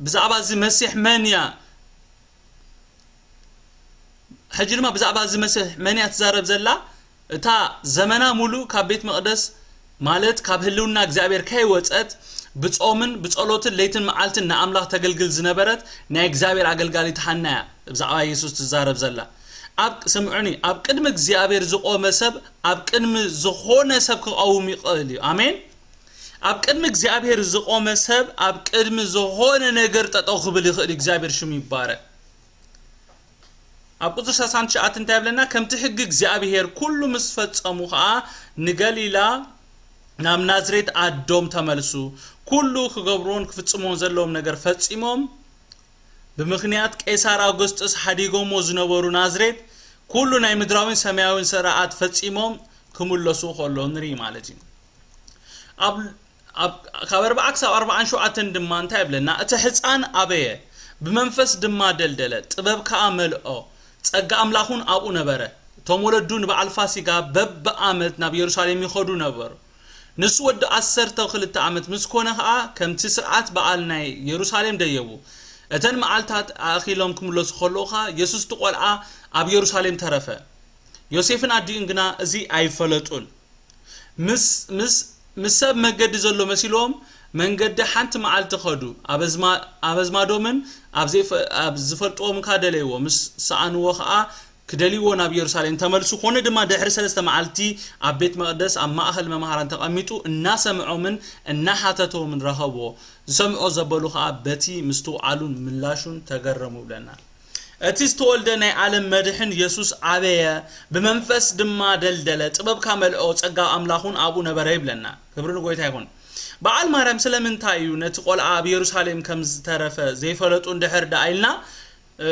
ብዛዕባ እዚ መሲሕ መን እያ፣ ሕጂ ድማ ብዛዕባ እዚ መሲሕ መን እያ ትዛረብ ዘላ? እታ ዘመና ሙሉእ ካብ ቤት መቕደስ፣ ማለት ካብ ህልውና እግዚኣብሔር ከይወጸት ብጾምን ብጸሎትን ለይትን መዓልትን ንኣምላኽ ተገልግል ዝነበረት ናይ እግዚኣብሔር ኣገልጋሊት ሃና እያ ብዛዕባ የሱስ ትዛረብ ዘላ። ኣብ ስምዑኒ፣ ኣብ ቅድሚ እግዚኣብሔር ዝቆመ ሰብ ኣብ ቅድሚ ዝኾነ ሰብ ክቐውም ይኽእል እዩ። ኣሜን። ኣብ ቅድሚ እግዚኣብሔር ዝቆመ ሰብ ኣብ ቅድሚ ዝኾነ ነገር ጠጠው ክብል ይኽእል እዩ። እግዚኣብሔር ሽሙ ይባረክ። ኣብ ቁፅሪ ሰላሳን ትሽዓተን እንታይ ይብለና? ከምቲ ሕጊ እግዚኣብሔር ኩሉ ምስ ፈጸሙ ኸዓ ንገሊላ ናብ ናዝሬት ኣዶም ተመልሱ። ኩሉ ክገብርዎን ክፍጽምዎን ዘለዎም ነገር ፈጺሞም ብምኽንያት ቄሳር ኣውገስጦስ ሓዲጎሞ ዝነበሩ ናዝሬት ኩሉ ናይ ምድራዊን ሰማያዊን ስርዓት ፈጺሞም ክምለሱ ከሎ ንርኢ ማለት እዩ። ኣብ ኣብ ካብ ኣርባዓ ክሳብ ኣርባዓን ሸውዓተን ድማ እንታይ ይብለና? እቲ ሕፃን ኣበየ፣ ብመንፈስ ድማ ደልደለ፣ ጥበብ ከኣ መልኦ፣ ጸጋ ኣምላኽ እውን ኣብኡ ነበረ። እቶም ወለዱ ንበዓል ፋሲጋ በብዓመት ናብ የሩሳሌም ይኸዱ ነበሩ። ንሱ ወዲ ዓሰርተ ክልተ ዓመት ምስ ኮነ ኸኣ ከምቲ ስርዓት በዓል ናይ የሩሳሌም ደየቡ። እተን መዓልታት ኣኺሎም ክምለሱ ከለዉ ኸኣ የሱስ እቲ ቆልዓ ኣብ የሩሳሌም ተረፈ። ዮሴፍን ኣዲኡን ግና እዚ ኣይፈለጡን። ምስ ምስ ምስ ሰብ መገዲ ዘሎ መሲልዎም መንገዲ ሓንቲ መዓልቲ ኸዱ። ኣብ ኣዝማ- ኣብ ኣዝማዶምን ኣብ ዘይፈ- ኣብ ዝፈልጥዎም ከኣ ደለይዎ። ምስ ሰኣንዎ ኸኣ ክደልይዎ ናብ የሩሳሌም ተመልሱ። ኮነ ድማ ድሕሪ ሰለስተ መዓልቲ ኣብ ቤት መቕደስ ኣብ ማእኸል መምሃራን ተቐሚጡ እናሰምዖምን እናሓተቶምን ረኸብዎ። ዝሰምዖ ዘበሉ ኸኣ በቲ ምስትውዓሉን ምላሹን ተገረሙ ብለና። እቲ ዝተወልደ ናይ ዓለም መድሕን የሱስ ዓበየ፣ ብመንፈስ ድማ ደልደለ፣ ጥበብካ መልኦ፣ ጸጋ ኣምላኹን ኣብኡ ነበረ ይብለና። ክብሪ ንጎይታ ይኹን። በዓል ማርያም ስለምንታይ እዩ ነቲ ቆልዓ ኣብ የሩሳሌም ከም ዝተረፈ ዘይፈለጡ እንድሕር ደኣ ኢልና፣ እ፣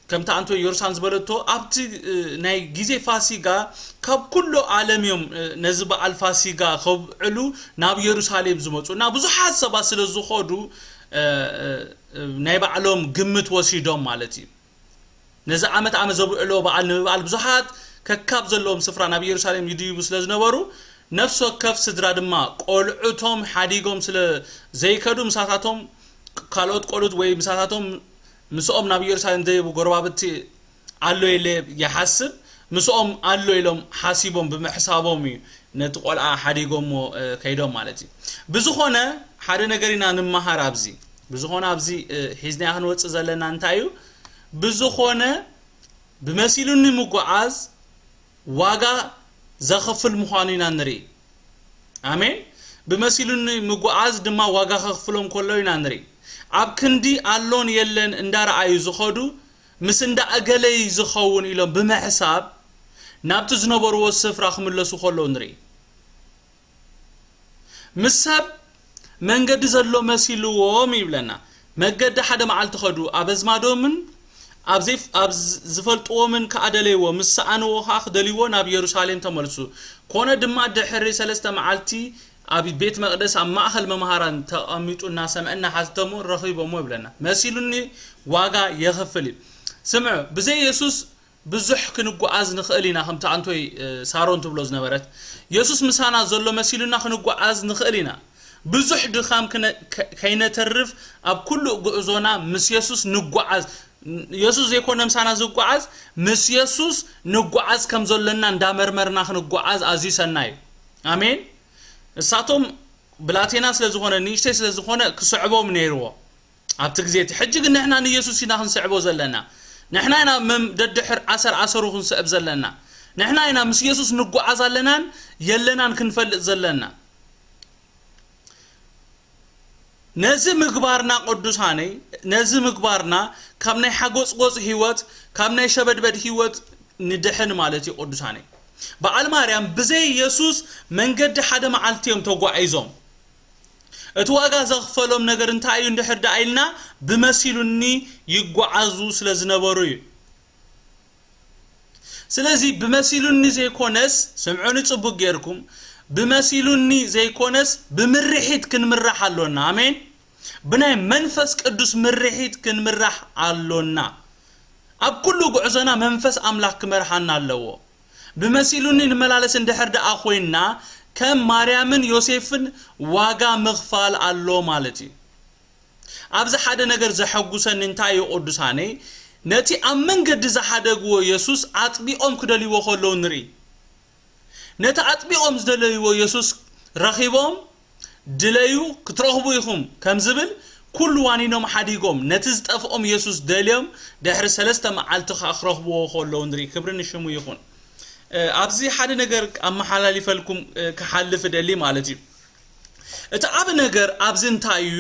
ከምቲ ኣንቶ ዮርሳን ዝበለቶ ኣብቲ፣ እ፣ ናይ ግዜ ፋሲጋ ካብ ኩሉ ዓለም እዮም፣ እ፣ ነዚ በዓል ፋሲጋ ከብዕሉ ናብ የሩሳሌም ዝመጹ እና ብዙሓት ሰባት ስለ ዝኸዱ፣ እ፣ እ፣ እ፣ ናይ ባዕሎም ግምት ወሲዶም ማለት እዩ። ነዚ ዓመት ዓመት ዘብዕሎ በዓል ንምብዓል ብዙሓት ከካብ ዘለዎም ስፍራ ናብ የሩሳሌም ይድይቡ ስለ ዝነበሩ፣ ነፍሲ ወከፍ ስድራ ድማ ቆልዑቶም ሓዲጎም ስለ ዘይከዱ፣ ምሳታቶም ካልኦት ቆልዑት ወይ ምሳታቶም ምስኦም ናብ የሩሳሌም ዘይቡ ጎረባብቲ ኣሎ ኢለ ይሓስብ። ምስኦም ኣሎ ኢሎም ሓሲቦም ብምሕሳቦም እዩ ነቲ ቆልዓ ሓዲጎሞ፣ እ፣ ከይዶም ማለት እዩ። ብዝኾነ ሓደ ነገር ኢና ንመሃር ኣብዚ። ብዝኾነ ኣብዚ፣ እ፣ ሒዝናዮ ክንወጽእ ዘለና እንታይ እዩ? ብዝኾነ ብመሲሉኒ ምጉዓዝ ዋጋ ዘኸፍል ምዃኑ ኢና ንርኢ። ኣሜን። ብመሲሉኒ ምጉዓዝ ድማ ዋጋ ከኽፍሎም ከሎ ኢና ንርኢ። ኣብ ክንዲ ኣሎን የለን እንዳረኣዩ ዝኸዱ፣ ምስ እንዳ እገለይ ዝኸውን ኢሎም ብምሕሳብ ናብቲ ዝነበርዎ ስፍራ ክምለሱ ከለዉ ንርኢ። ምስ ሰብ መንገዲ ዘሎ መሲልዎም ይብለና። መገዲ ሓደ መዓልቲ ኸዱ፣ ኣብ ኣዝማዶምን ኣብ ዘይፍ- ኣብ ዝ- ዝፈልጥዎምን ከኣ ደለይዎ፣ ምስ ሰኣንዎ ኸኣ ክደልይዎ ናብ የሩሳሌም ተመልሱ። ኮነ ድማ ድሕሪ ሰለስተ መዓልቲ ኣብ ቤት መቕደስ ኣብ ማእኸል መምሃራን ተቐሚጡ እናሰምዐ እናሓተሞ ረኺቦሞ ይብለና። መሲሉኒ ዋጋ የኽፍል እዩ። ስምዑ፣ ብዘይ የሱስ ብዙሕ ክንጓዓዝ ንኽእል ኢና፣ ከምቲ ኣንቶይ፣ እ፣ ሳሮን ትብሎ ዝነበረት። የሱስ ምሳና ዘሎ መሲሉና ክንጓዓዝ ንኽእል ኢና። ብዙሕ ድኻም ክነ- ከ- ከይነተርፍ ኣብ ኩሉ ጉዕዞና ምስ የሱስ ንጓዓዝ። የሱስ ዘይኮነ ምሳና ዝጓዓዝ፣ ምስ የሱስ ንጓዓዝ ከም ዘለና እንዳመርመርና ክንጓዓዝ ኣዝዩ ሰናይ እዩ። ኣሜን። እሳቶም ብላቴና ስለ ዝኾነ፣ ንእሽተይ ስለ ዝኾነ ክስዕቦም ነይርዎ። ኣብቲ ግዜ እቲ። ሕጂ ግን ንሕና ንየሱስ ኢና ክንስዕቦ ዘለና። ንሕና ኢና መም- ደድሕር ኣሰር ኣሰሩ ክንስዕብ ዘለና። ንሕና ኢና ምስ የሱስ ንጓዓዝ ኣለናን የለናን ክንፈልጥ ዘለና። ነዚ ምግባርና ቅዱሳነይ፣ ነዚ ምግባርና ካብ ናይ ሓጎጽጎጽ ህይወት፣ ካብ ናይ ሸበድበድ ህይወት ንድሕን ማለት እዩ ቅዱሳነይ። በዓል ማርያም ብዘይ የሱስ መንገዲ ሓደ መዓልቲ እዮም ተጓዒዞም። እቲ ዋጋ ዘኽፈሎም ነገር እንታይ እዩ እንድሕር ደኣ ኢልና፣ ብመሲሉኒ ይጓዓዙ ስለ ዝነበሩ እዩ። ስለዚ ብመሲሉኒ ዘይኮነስ፣ ስምዑኒ ጽቡቅ ጌርኩም፣ ብመሲሉኒ ዘይኮነስ ብምርሒት ክንምራሕ ኣሎና። ኣሜን። ብናይ መንፈስ ቅዱስ ምርሒት ክንምራሕ ኣሎና። ኣብ ኩሉ ጉዕዞና መንፈስ ኣምላኽ ክመርሓና ኣለዎ። ብመሲሉኒ ንመላለስ እንድሕር ደኣ ኮይንና፣ ከም ማርያምን ዮሴፍን ዋጋ ምኽፋል ኣሎ ማለት እዩ። ኣብዚ ሓደ ነገር ዘሐጉሰኒ እንታይ እዩ ቅዱሳነይ? ነቲ ኣብ መንገዲ ዝሓደግዎ የሱስ ኣጥቢቖም ክደልይዎ ከለዉ ንርኢ። ነቲ ኣጥቢቖም ዝደለይዎ የሱስ ረኺቦም፣ ድለዩ ክትረኽቡ ኢኹም ከም ዝብል ኩሉ ዋኒኖም ሓዲጎም ነቲ ዝጠፍኦም የሱስ ደልዮም ድሕሪ ሰለስተ መዓልቲ ኸዓ ክረኽብዎ ከለዉ ንርኢ። ክብሪ ንሽሙ ይኹን። ኣብዚ ሓደ ነገር ኣመሓላሊፈልኩም ክሓልፍ እደሊ ማለት እዩ። እቲ ዓቢ ነገር ኣብዚ እንታይ እዩ?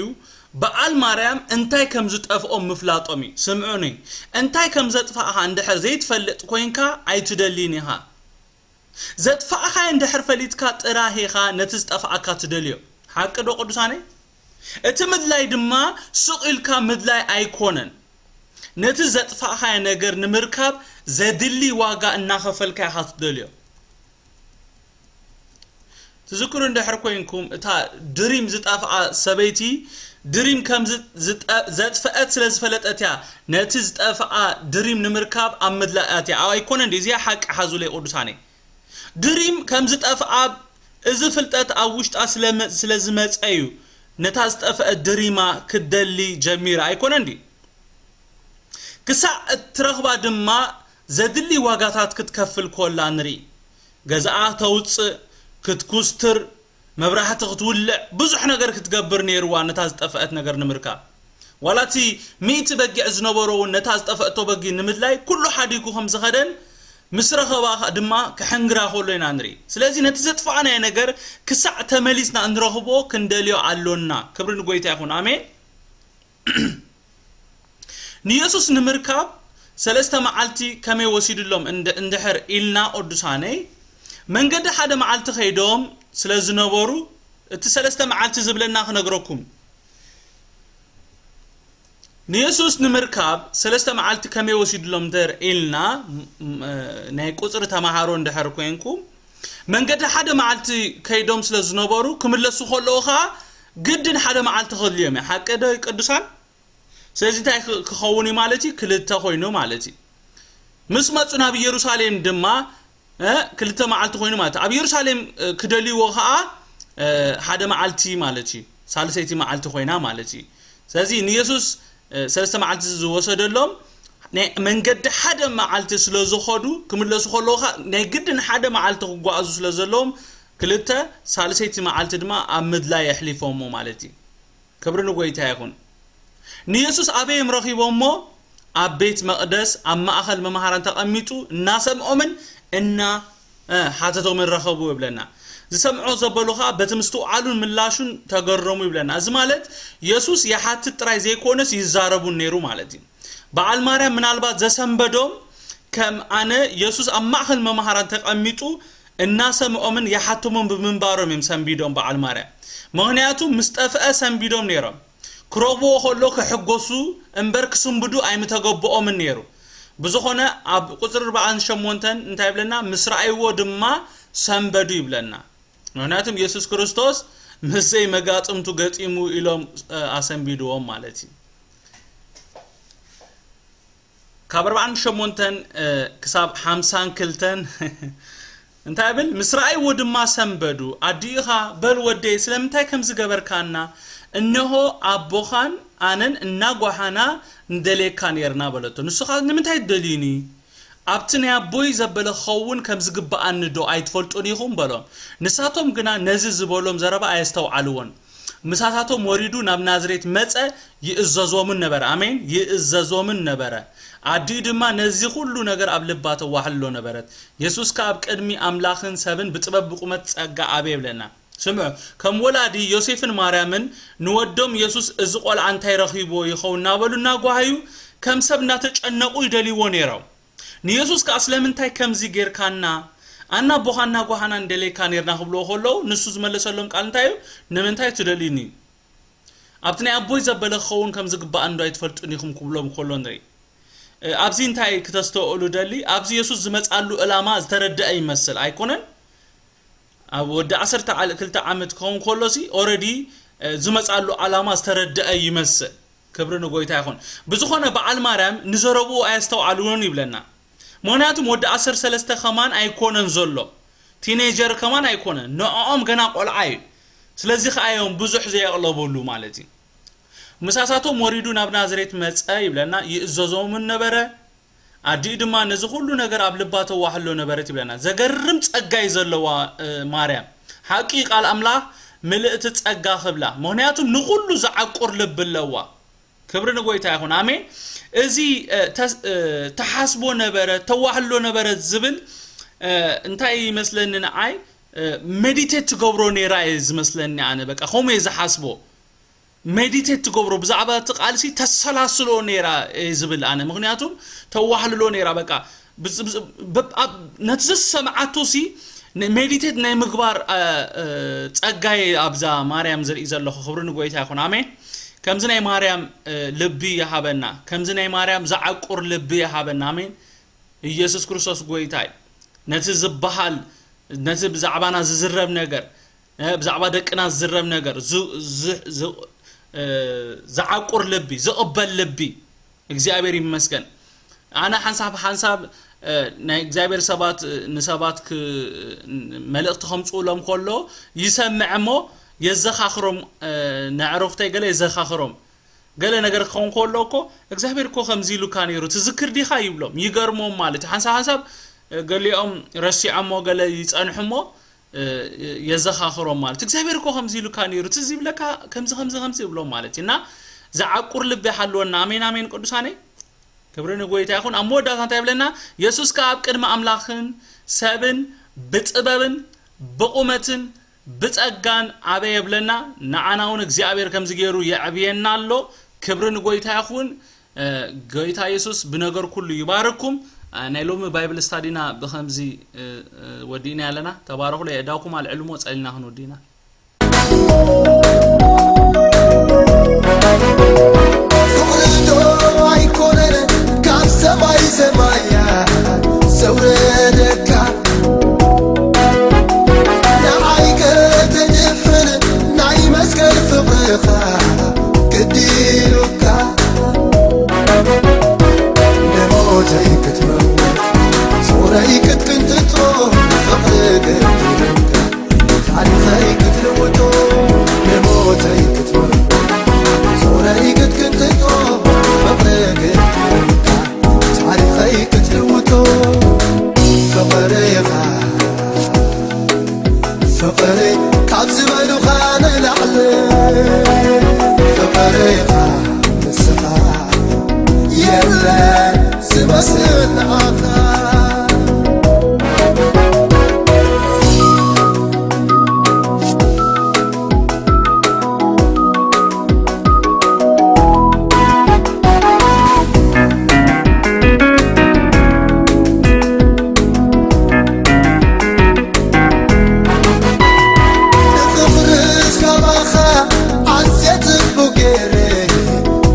በዓል ማርያም እንታይ ከም ዝጠፍኦም ምፍላጦም እዩ። ስምዑኒ፣ እንታይ ከም ዘጥፋእኻ እንድሕር ዘይትፈልጥ ኮይንካ ኣይትደልይን ኢኻ። ዘጥፋእኻዮ እንድሕር ፈሊጥካ ጥራህ ኢኻ ነቲ ዝጠፍኣካ ትደልዮ። ሓቂ ዶ ቅዱሳነይ? እቲ ምድላይ ድማ ሱቕ ኢልካ ምድላይ ኣይኮነን። ነቲ ዘጥፋእኻዮ ነገር ንምርካብ ዘድሊ ዋጋ እናኸፈልካ ኢኻ ትደልዮ። ትዝክሩ እንድሕር ኮይንኩም፣ እታ ድሪም ዝጠፍኣ ሰበይቲ ድሪም ከም ዝ- ዝጠ- ዘጥፍአት ስለ ዝፈለጠት እያ ነቲ ዝጠፍኣ ድሪም ንምርካብ ኣብ ምድላይ ኣትያ። ኣይኮነ እንዲ እዚኣ ሓቂ ሓዙለይ ቅዱሳነይ። ድሪም ከም ዝጠፍኣ እዚ ፍልጠት ኣብ ውሽጣ ስለ መ- ስለ ዝመጸ እዩ ነታ ዝጠፍአት ድሪማ ክትደሊ ጀሚራ። ኣይኮነ እንዲ ክሳዕ እትረኽባ ድማ ዘድሊ ዋጋታት ክትከፍል ኮላ ንርኢ። ገዛኣ ተውፅእ፣ ክትኩስትር፣ መብራህቲ ክትውልዕ፣ ብዙሕ ነገር ክትገብር ነይርዋ ነታ ዝጠፍአት ነገር ንምርካብ። ዋላ እቲ ሚእቲ በጊዕ ዝነበሮ እውን ነታ ዝጠፍአቶ በጊዕ ንምድላይ ኩሉ ሓዲጉ ከም ዝኸደን ምስ ረኸባ ድማ ክሕንግራ ከሎ ኢና ንርኢ። ስለዚ ነቲ ዘጥፋእናዮ ነገር ክሳዕ ተመሊስና እንረኽቦ ክንደልዮ ኣሎና። ክብሪ ንጎይታ ይኹን። ኣሜን። ንየሱስ ንምርካብ ሰለስተ መዓልቲ ከመይ ወሲድሎም እንድ- እንድሕር ኢልና ቅዱሳነይ፣ መንገዲ ሓደ መዓልቲ ከይዶም ስለ ዝነበሩ፣ እቲ ሰለስተ መዓልቲ ዝብለና ክነግረኩም። ንየሱስ ንምርካብ ሰለስተ መዓልቲ ከመይ ወሲድሎም እንድሕር ኢልና፣ ም- ም- ናይ ቁፅሪ ተምሃሮ እንድሕር ኮይንኩም፣ መንገዲ ሓደ መዓልቲ ከይዶም ስለ ዝነበሩ ክምለሱ ከለዉ ከዓ ግድን ሓደ መዓልቲ ከድልዮም እዩ። ሓቂ ዶ ቅዱሳን? ስለዚ እንታይ ክ- ክኸውን እዩ ማለት እዩ? ክልተ ኮይኑ ማለት እዩ። ምስ መፁ ናብ ኢየሩሳሌም ድማ እ፣ ክልተ መዓልቲ ኮይኑ ማለት እዩ። ኣብ ኢየሩሳሌም እ፣ ክደልይዎ ከዓ እ፣ ሓደ መዓልቲ ማለት እዩ። ሳልሰይቲ መዓልቲ ኮይና ማለት እዩ። ስለዚ ንየሱስ እ፣ ሰለስተ መዓልቲ ዝወሰደሎም ናይ መንገዲ ሓደ መዓልቲ ስለ ዝኾዱ ክምለሱ ከለዉ ከዓ ናይ ግድን ሓደ መዓልቲ ክጓዓዙ ስለ ዘለዎም ክልተ ሳልሰይቲ መዓልቲ ድማ ኣብ ምድላይ የሕሊፎሞ ማለት እዩ። ክብሪ ንጎይታ ይኹን። ንየሱስ ኣበይ እዮም ረኺቦሞ? ኣብ ቤት መቕደስ ኣብ ማእኸል መምሃራን ተቐሚጡ እናሰምዖምን እና እ፣ ሓተቶምን ረኸቡ ይብለና። ዝሰምዖ ዘበሉ ኸዓ በቲ ምስትውዓሉን ምላሹን ተገረሙ ይብለና። እዚ ማለት የሱስ ይሓትት ጥራይ ዘይኮነስ ይዛረቡን ነይሩ ማለት እዩ። በዓል ማርያም ምናልባት ዘሰንበዶም ከም ኣነ የሱስ ኣብ ማእኸል መምሃራን ተቐሚጡ እናሰምዖምን ይሓቶምን ብምንባሮም እዮም ሰንቢዶም በዓል ማርያም። ምኽንያቱ ምስ ጠፍአ ሰንቢዶም ነይሮም። ክረኽብዎ ከሎ ክሕጎሱ እምበር ክስንብዱ ኣይምተገብኦምን ነይሩ። ብዝኾነ ኣብ ቁፅሪ ኣርባዓን ሸሞንተን እንታይ ይብለና? ምስ ረኣይዎ ድማ ሰንበዱ ይብለና። ምኽንያቱም የሱስ ክርስቶስ ምስ ዘይመጋጥምቱ ገጢሙ ኢሎም እ፣ ኣሰንቢድዎም ማለት እዩ። ካብ ኣርባዓን ሸሞንተን እ፣ ክሳብ ሓምሳን ክልተን እንታይ ብል? ምስ ረኣይዎ ድማ ሰንበዱ። ኣዲኢኻ፣ በል ወደይ፣ ስለምንታይ ከምዚ ገበርካና? እንሆ ኣቦኻን ኣነን እናጓሃና ንደልየካ ነይርና በለቶ። ንሱ ኸዓ ንምንታይ ትደልዩኒ? ኣብቲ ናይ ኣቦይ ዘበለ ክኸውን ከም ዝግብኣኒ ዶ ኣይትፈልጡን ኢኹም? በሎም። ንሳቶም ግና ነዚ ዝበሎም ዘረባ ኣየስተውዓልዎን። ምሳታቶም ወሪዱ ናብ ናዝሬት መጸ፣ ይእዘዞምን ነበረ። ኣሜን። ይእዘዞምን ነበረ። ኣዲኡ ድማ ነዚ ኩሉ ነገር ኣብ ልባ ተዋህሎ ነበረት። የሱስ ከኣ ኣብ ቅድሚ ኣምላኽን ሰብን ብጥበብ ብቁመት ጸጋ ኣበየ ይብለና። ስምዑ፣ ከም ወላዲ ዮሴፍን ማርያምን ንወዶም የሱስ እዚ ቆልዓ እንታይ ረኺብዎ ይኸውን እናበሉ እናጓሃዩ ከም ሰብ እናተጨነቑ ይደልይዎ ነይሮም። ንየሱስ ከኣ ስለምንታይ ከምዚ ጌርካና? ኣና ኣቦኻ እናጓሃና ንደልየካ ኔርና ክብልዎ ከለዉ ንሱ ዝመለሰሎም ቃል እንታይ እዩ? ንምንታይ ትደልዩኒ? ኣብቲ ናይ ኣቦይ ዘበለ ክኸውን ከም ዝግባእ እንዶ ኣይትፈልጡን ኢኹም ክብሎም ከሎ ንርኢ። እ፣ ኣብዚ እንታይ ክተስተውዕሉ ደሊ? ኣብዚ የሱስ ዝመጻሉ ዕላማ ዝተረደአ ይመስል ኣይኮነን? ኣብ ወዲ ዓሰርተ ክልተ ዓመት ክኸውን ከሎ ሲ ኦረዲ ዝመጻሉ ዓላማ ዝተረደአ ይመስል። ክብሪ ንጎይታ ይኹን። ብዝኾነ በዓል ማርያም ንዘረብኡ ኣየስተውዓልዎን ይብለና። ምኽንያቱም ወዲ ዓሰርተ ሰለስተ ከማን ኣይኮነን ዘሎ፣ ቲኔጀር ከማን ኣይኮነን፣ ንዕኦም ገና ቆልዓ እዩ። ስለዚ ከኣ እዮም ብዙሕ ዘየቕለበሉ ማለት እዩ። ምሳሳቶም ወሪዱ ናብ ናዝሬት መጸ ይብለና፣ ይእዘዞምን ነበረ። ኣዲኡ ድማ ነዚ ኩሉ ነገር ኣብ ልባ ተዋህሎ ነበረት ይብለና። ዘገርም ጸጋ እዩ ዘለዋ እ፣ ማርያም። ሓቂ ቃል ኣምላኽ ምልእቲ ጸጋ ክብላ፣ ምኽንያቱም ንኹሉ ዝዓቁር ልቢ ኣለዋ። ክብሪ ንጎይታ ይኹን። ኣሜን። እዚ እ፣ ተስ- እ፣ ተሓስቦ ነበረ፣ ተዋህሎ ነበረ ዝብል እ፣ እንታይ ይመስለኒ ንዓይ፣ ሜዲቴት ትገብሮ ነይራ እየ ዝመስለኒ። ኣነ በቃ ከምኡ እየ ዝሓስቦ። ሜዲቴት ትገብሮ፣ ብዛዕባ እቲ ቃልሲ ተሰላስሎ ነይራ እየ ዝብል ኣነ። ምኽንያቱም ተዋህልሎ ነይራ። በቃ ብዝ- ብዝ- በብ- ኣብ- ነቲ ዝሰምዓቶ ሲ ን- ሜዲቴት ናይ ምግባር እ፣ እ፣ ጸጋይ ኣብዛ ማርያም ዝርኢ ዘለኹ። ክብሪ ንጎይታ ይኹን። ኣሜን። ከምዚ ናይ ማርያም እ፣ ልቢ ይሃበና። ከምዚ ናይ ማርያም ዝዓቁር ልቢ ይሃበና። ኣሜን። ኢየሱስ ክርስቶስ ጎይታ እዩ። ነቲ ዝበሃል፣ ነቲ ብዛዕባና ዝዝረብ ነገር፣ እ፣ ብዛዕባ ደቅና ዝዝረብ ነገር ዝ- ዝ- ዝ- እ፣ ዝዓቁር ልቢ፣ ዝቕበል ልቢ። እግዚኣብሔር ይመስገን። ኣነ ሓንሳብ ሓንሳብ እ፣ ናይ እግዚኣብሔር ሰባት እ፣ ንሰባት ክ- መልእኽቲ ከምፅኡሎም ከሎ ይሰምዕ እሞ የዘኻኽሮም። እ፣ ንዕሩኽተይ ገለ የዘኻኽሮም። ገለ ነገር ክኸውን ከሎ እኮ እግዚኣብሔር እኮ ከምዚ ኢሉካ ነይሩ ትዝክር ዲኻ ይብሎም፣ ይገርሞም ማለት እዩ። ሓንሳብ ሓንሳብ እ፣ ገሊኦም ረሲዖሞ ገለ ይጸንሑ እሞ እ፣ የዘኻኽሮም ማለት እዩ። እግዚኣብሔር እኮ ከምዚ ኢሉካ ነይሩ ትዝ ይብለካ፣ ከምዚ ከምዚ ከምዚ ይብሎም ማለት እዩ። እና ዝዓቁር ልቢ ይሃልወና። ኣሜን ኣሜን ቅዱሳነይ። ክብሪ ንጎይታ ይኹን። ኣብ መወዳእታ እንታይ ይብለና? የሱስ ከኣ ኣብ ቅድሚ ኣምላኽን ሰብን ብጥበብን ብቑመትን ብጸጋን ኣበየ ይብለና። ንዓና እውን እግዚኣብሔር ከምዚ ገይሩ የዕብየና ኣሎ። ክብሪ ንጎይታ ይኹን። እ፣ ጎይታ የሱስ ብነገር ኩሉ ይባርኩም። እ፣ ናይ ሎሚ ባይብል ስታዲና ብኸምዚ እ፣ እ፣ ወዲእና ኣለና። ተባረኹ። ለየእዳውኩም ኣልዕልሞ ጸሊና ክንወዲእና። ፍቕሪ ዶ ኣይኮነን ካብ ሰማይ ሰማያ ዘውረደካ? ንዓይ ከተድሕን ናይ መስቀል ፍቕርኻ ግዲሉካ። ንሞተይ ክትመውት ጾረይ ክትቅንጥጦ ፍቕሪ ግዲሉካ። ታሪኸይ ክትልውጦ ንሞተይ ክትመውት ጾረይ ክትቅንጥጦ ፍቕሪ ግዲሉካ። ታሪኸይ ክትልውጦ ፍቕርኻ ፍቕሪ ካብ ዝበሉኻ ንላዕሊ ፍቕርኻ ንስኻ የለ ዝመስል ንዓኻ። ንፍቕርስ ካባኻ ኣዝየ ጽቡቕ ገይረ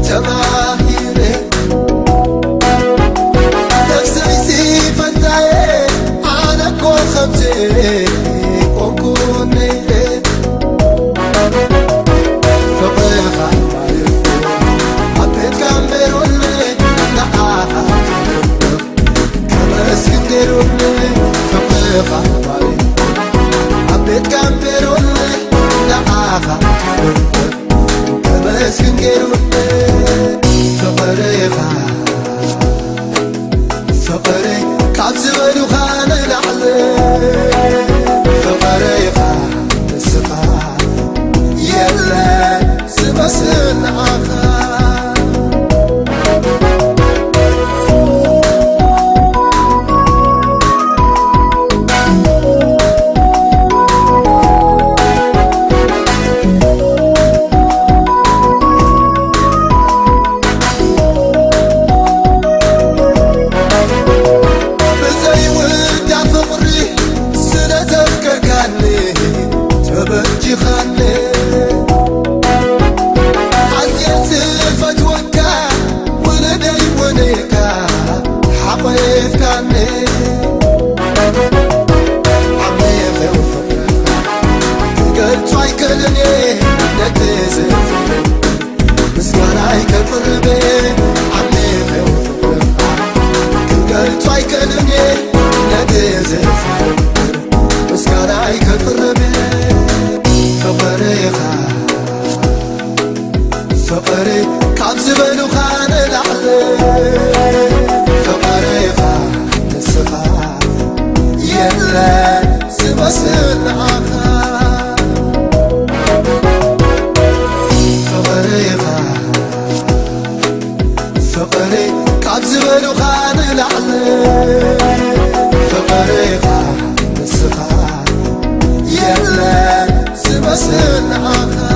ተማሂረ። ነፍሰይሲ ፈንታየ ኣነ እኮ ከምዚ ኮንኩ ነይረ። ፍቕርኻ ማርያም ኣብ ቤትካ እምበሩኒ ንዓኻ ከመስግን ገይሩኒ። ፍቕርኻ ማርያም ኣብ ቤትካ እምበሩኒ ንዓኻ ከመስግን ገይሩኒ። ፍቕርኻ ፍቕሪ ካብ ዝበሉኻ ንላዕሊ ፍቕርኻ ንስኻ የለ ዝመስል ንዓኻ። ብዘይውዳ ፍቕሪ ስለ ዘፍቀርካኒ ተበጂኻኒ። ኣዝየ ዝፈትወካ ውሉደይ እውን ኢኻ ሓቒፍካኒ። ዓሚቕ ፍቕርኻ ክገልጾ ኣይክእልን እየ ነቲ ዘፍቅር ምስጋናይ ከቕርብ ዓሚቕ ፍቕርኻ ክገልጾ ኣይክእልን እየ ነቲ ዘፍቅር ምስጋናይ ከቕርብ ፍቕርኻ ፍቕሪ ካብ ዝበሉኻ ንላዕሊ ፍቕርኻ ንስኻ የለ ዝመስል ንዓኻ። ሉኻ ንላዕሊ ፍቕርኻ ንስኻ የለን ዝመስል ንዓኻ።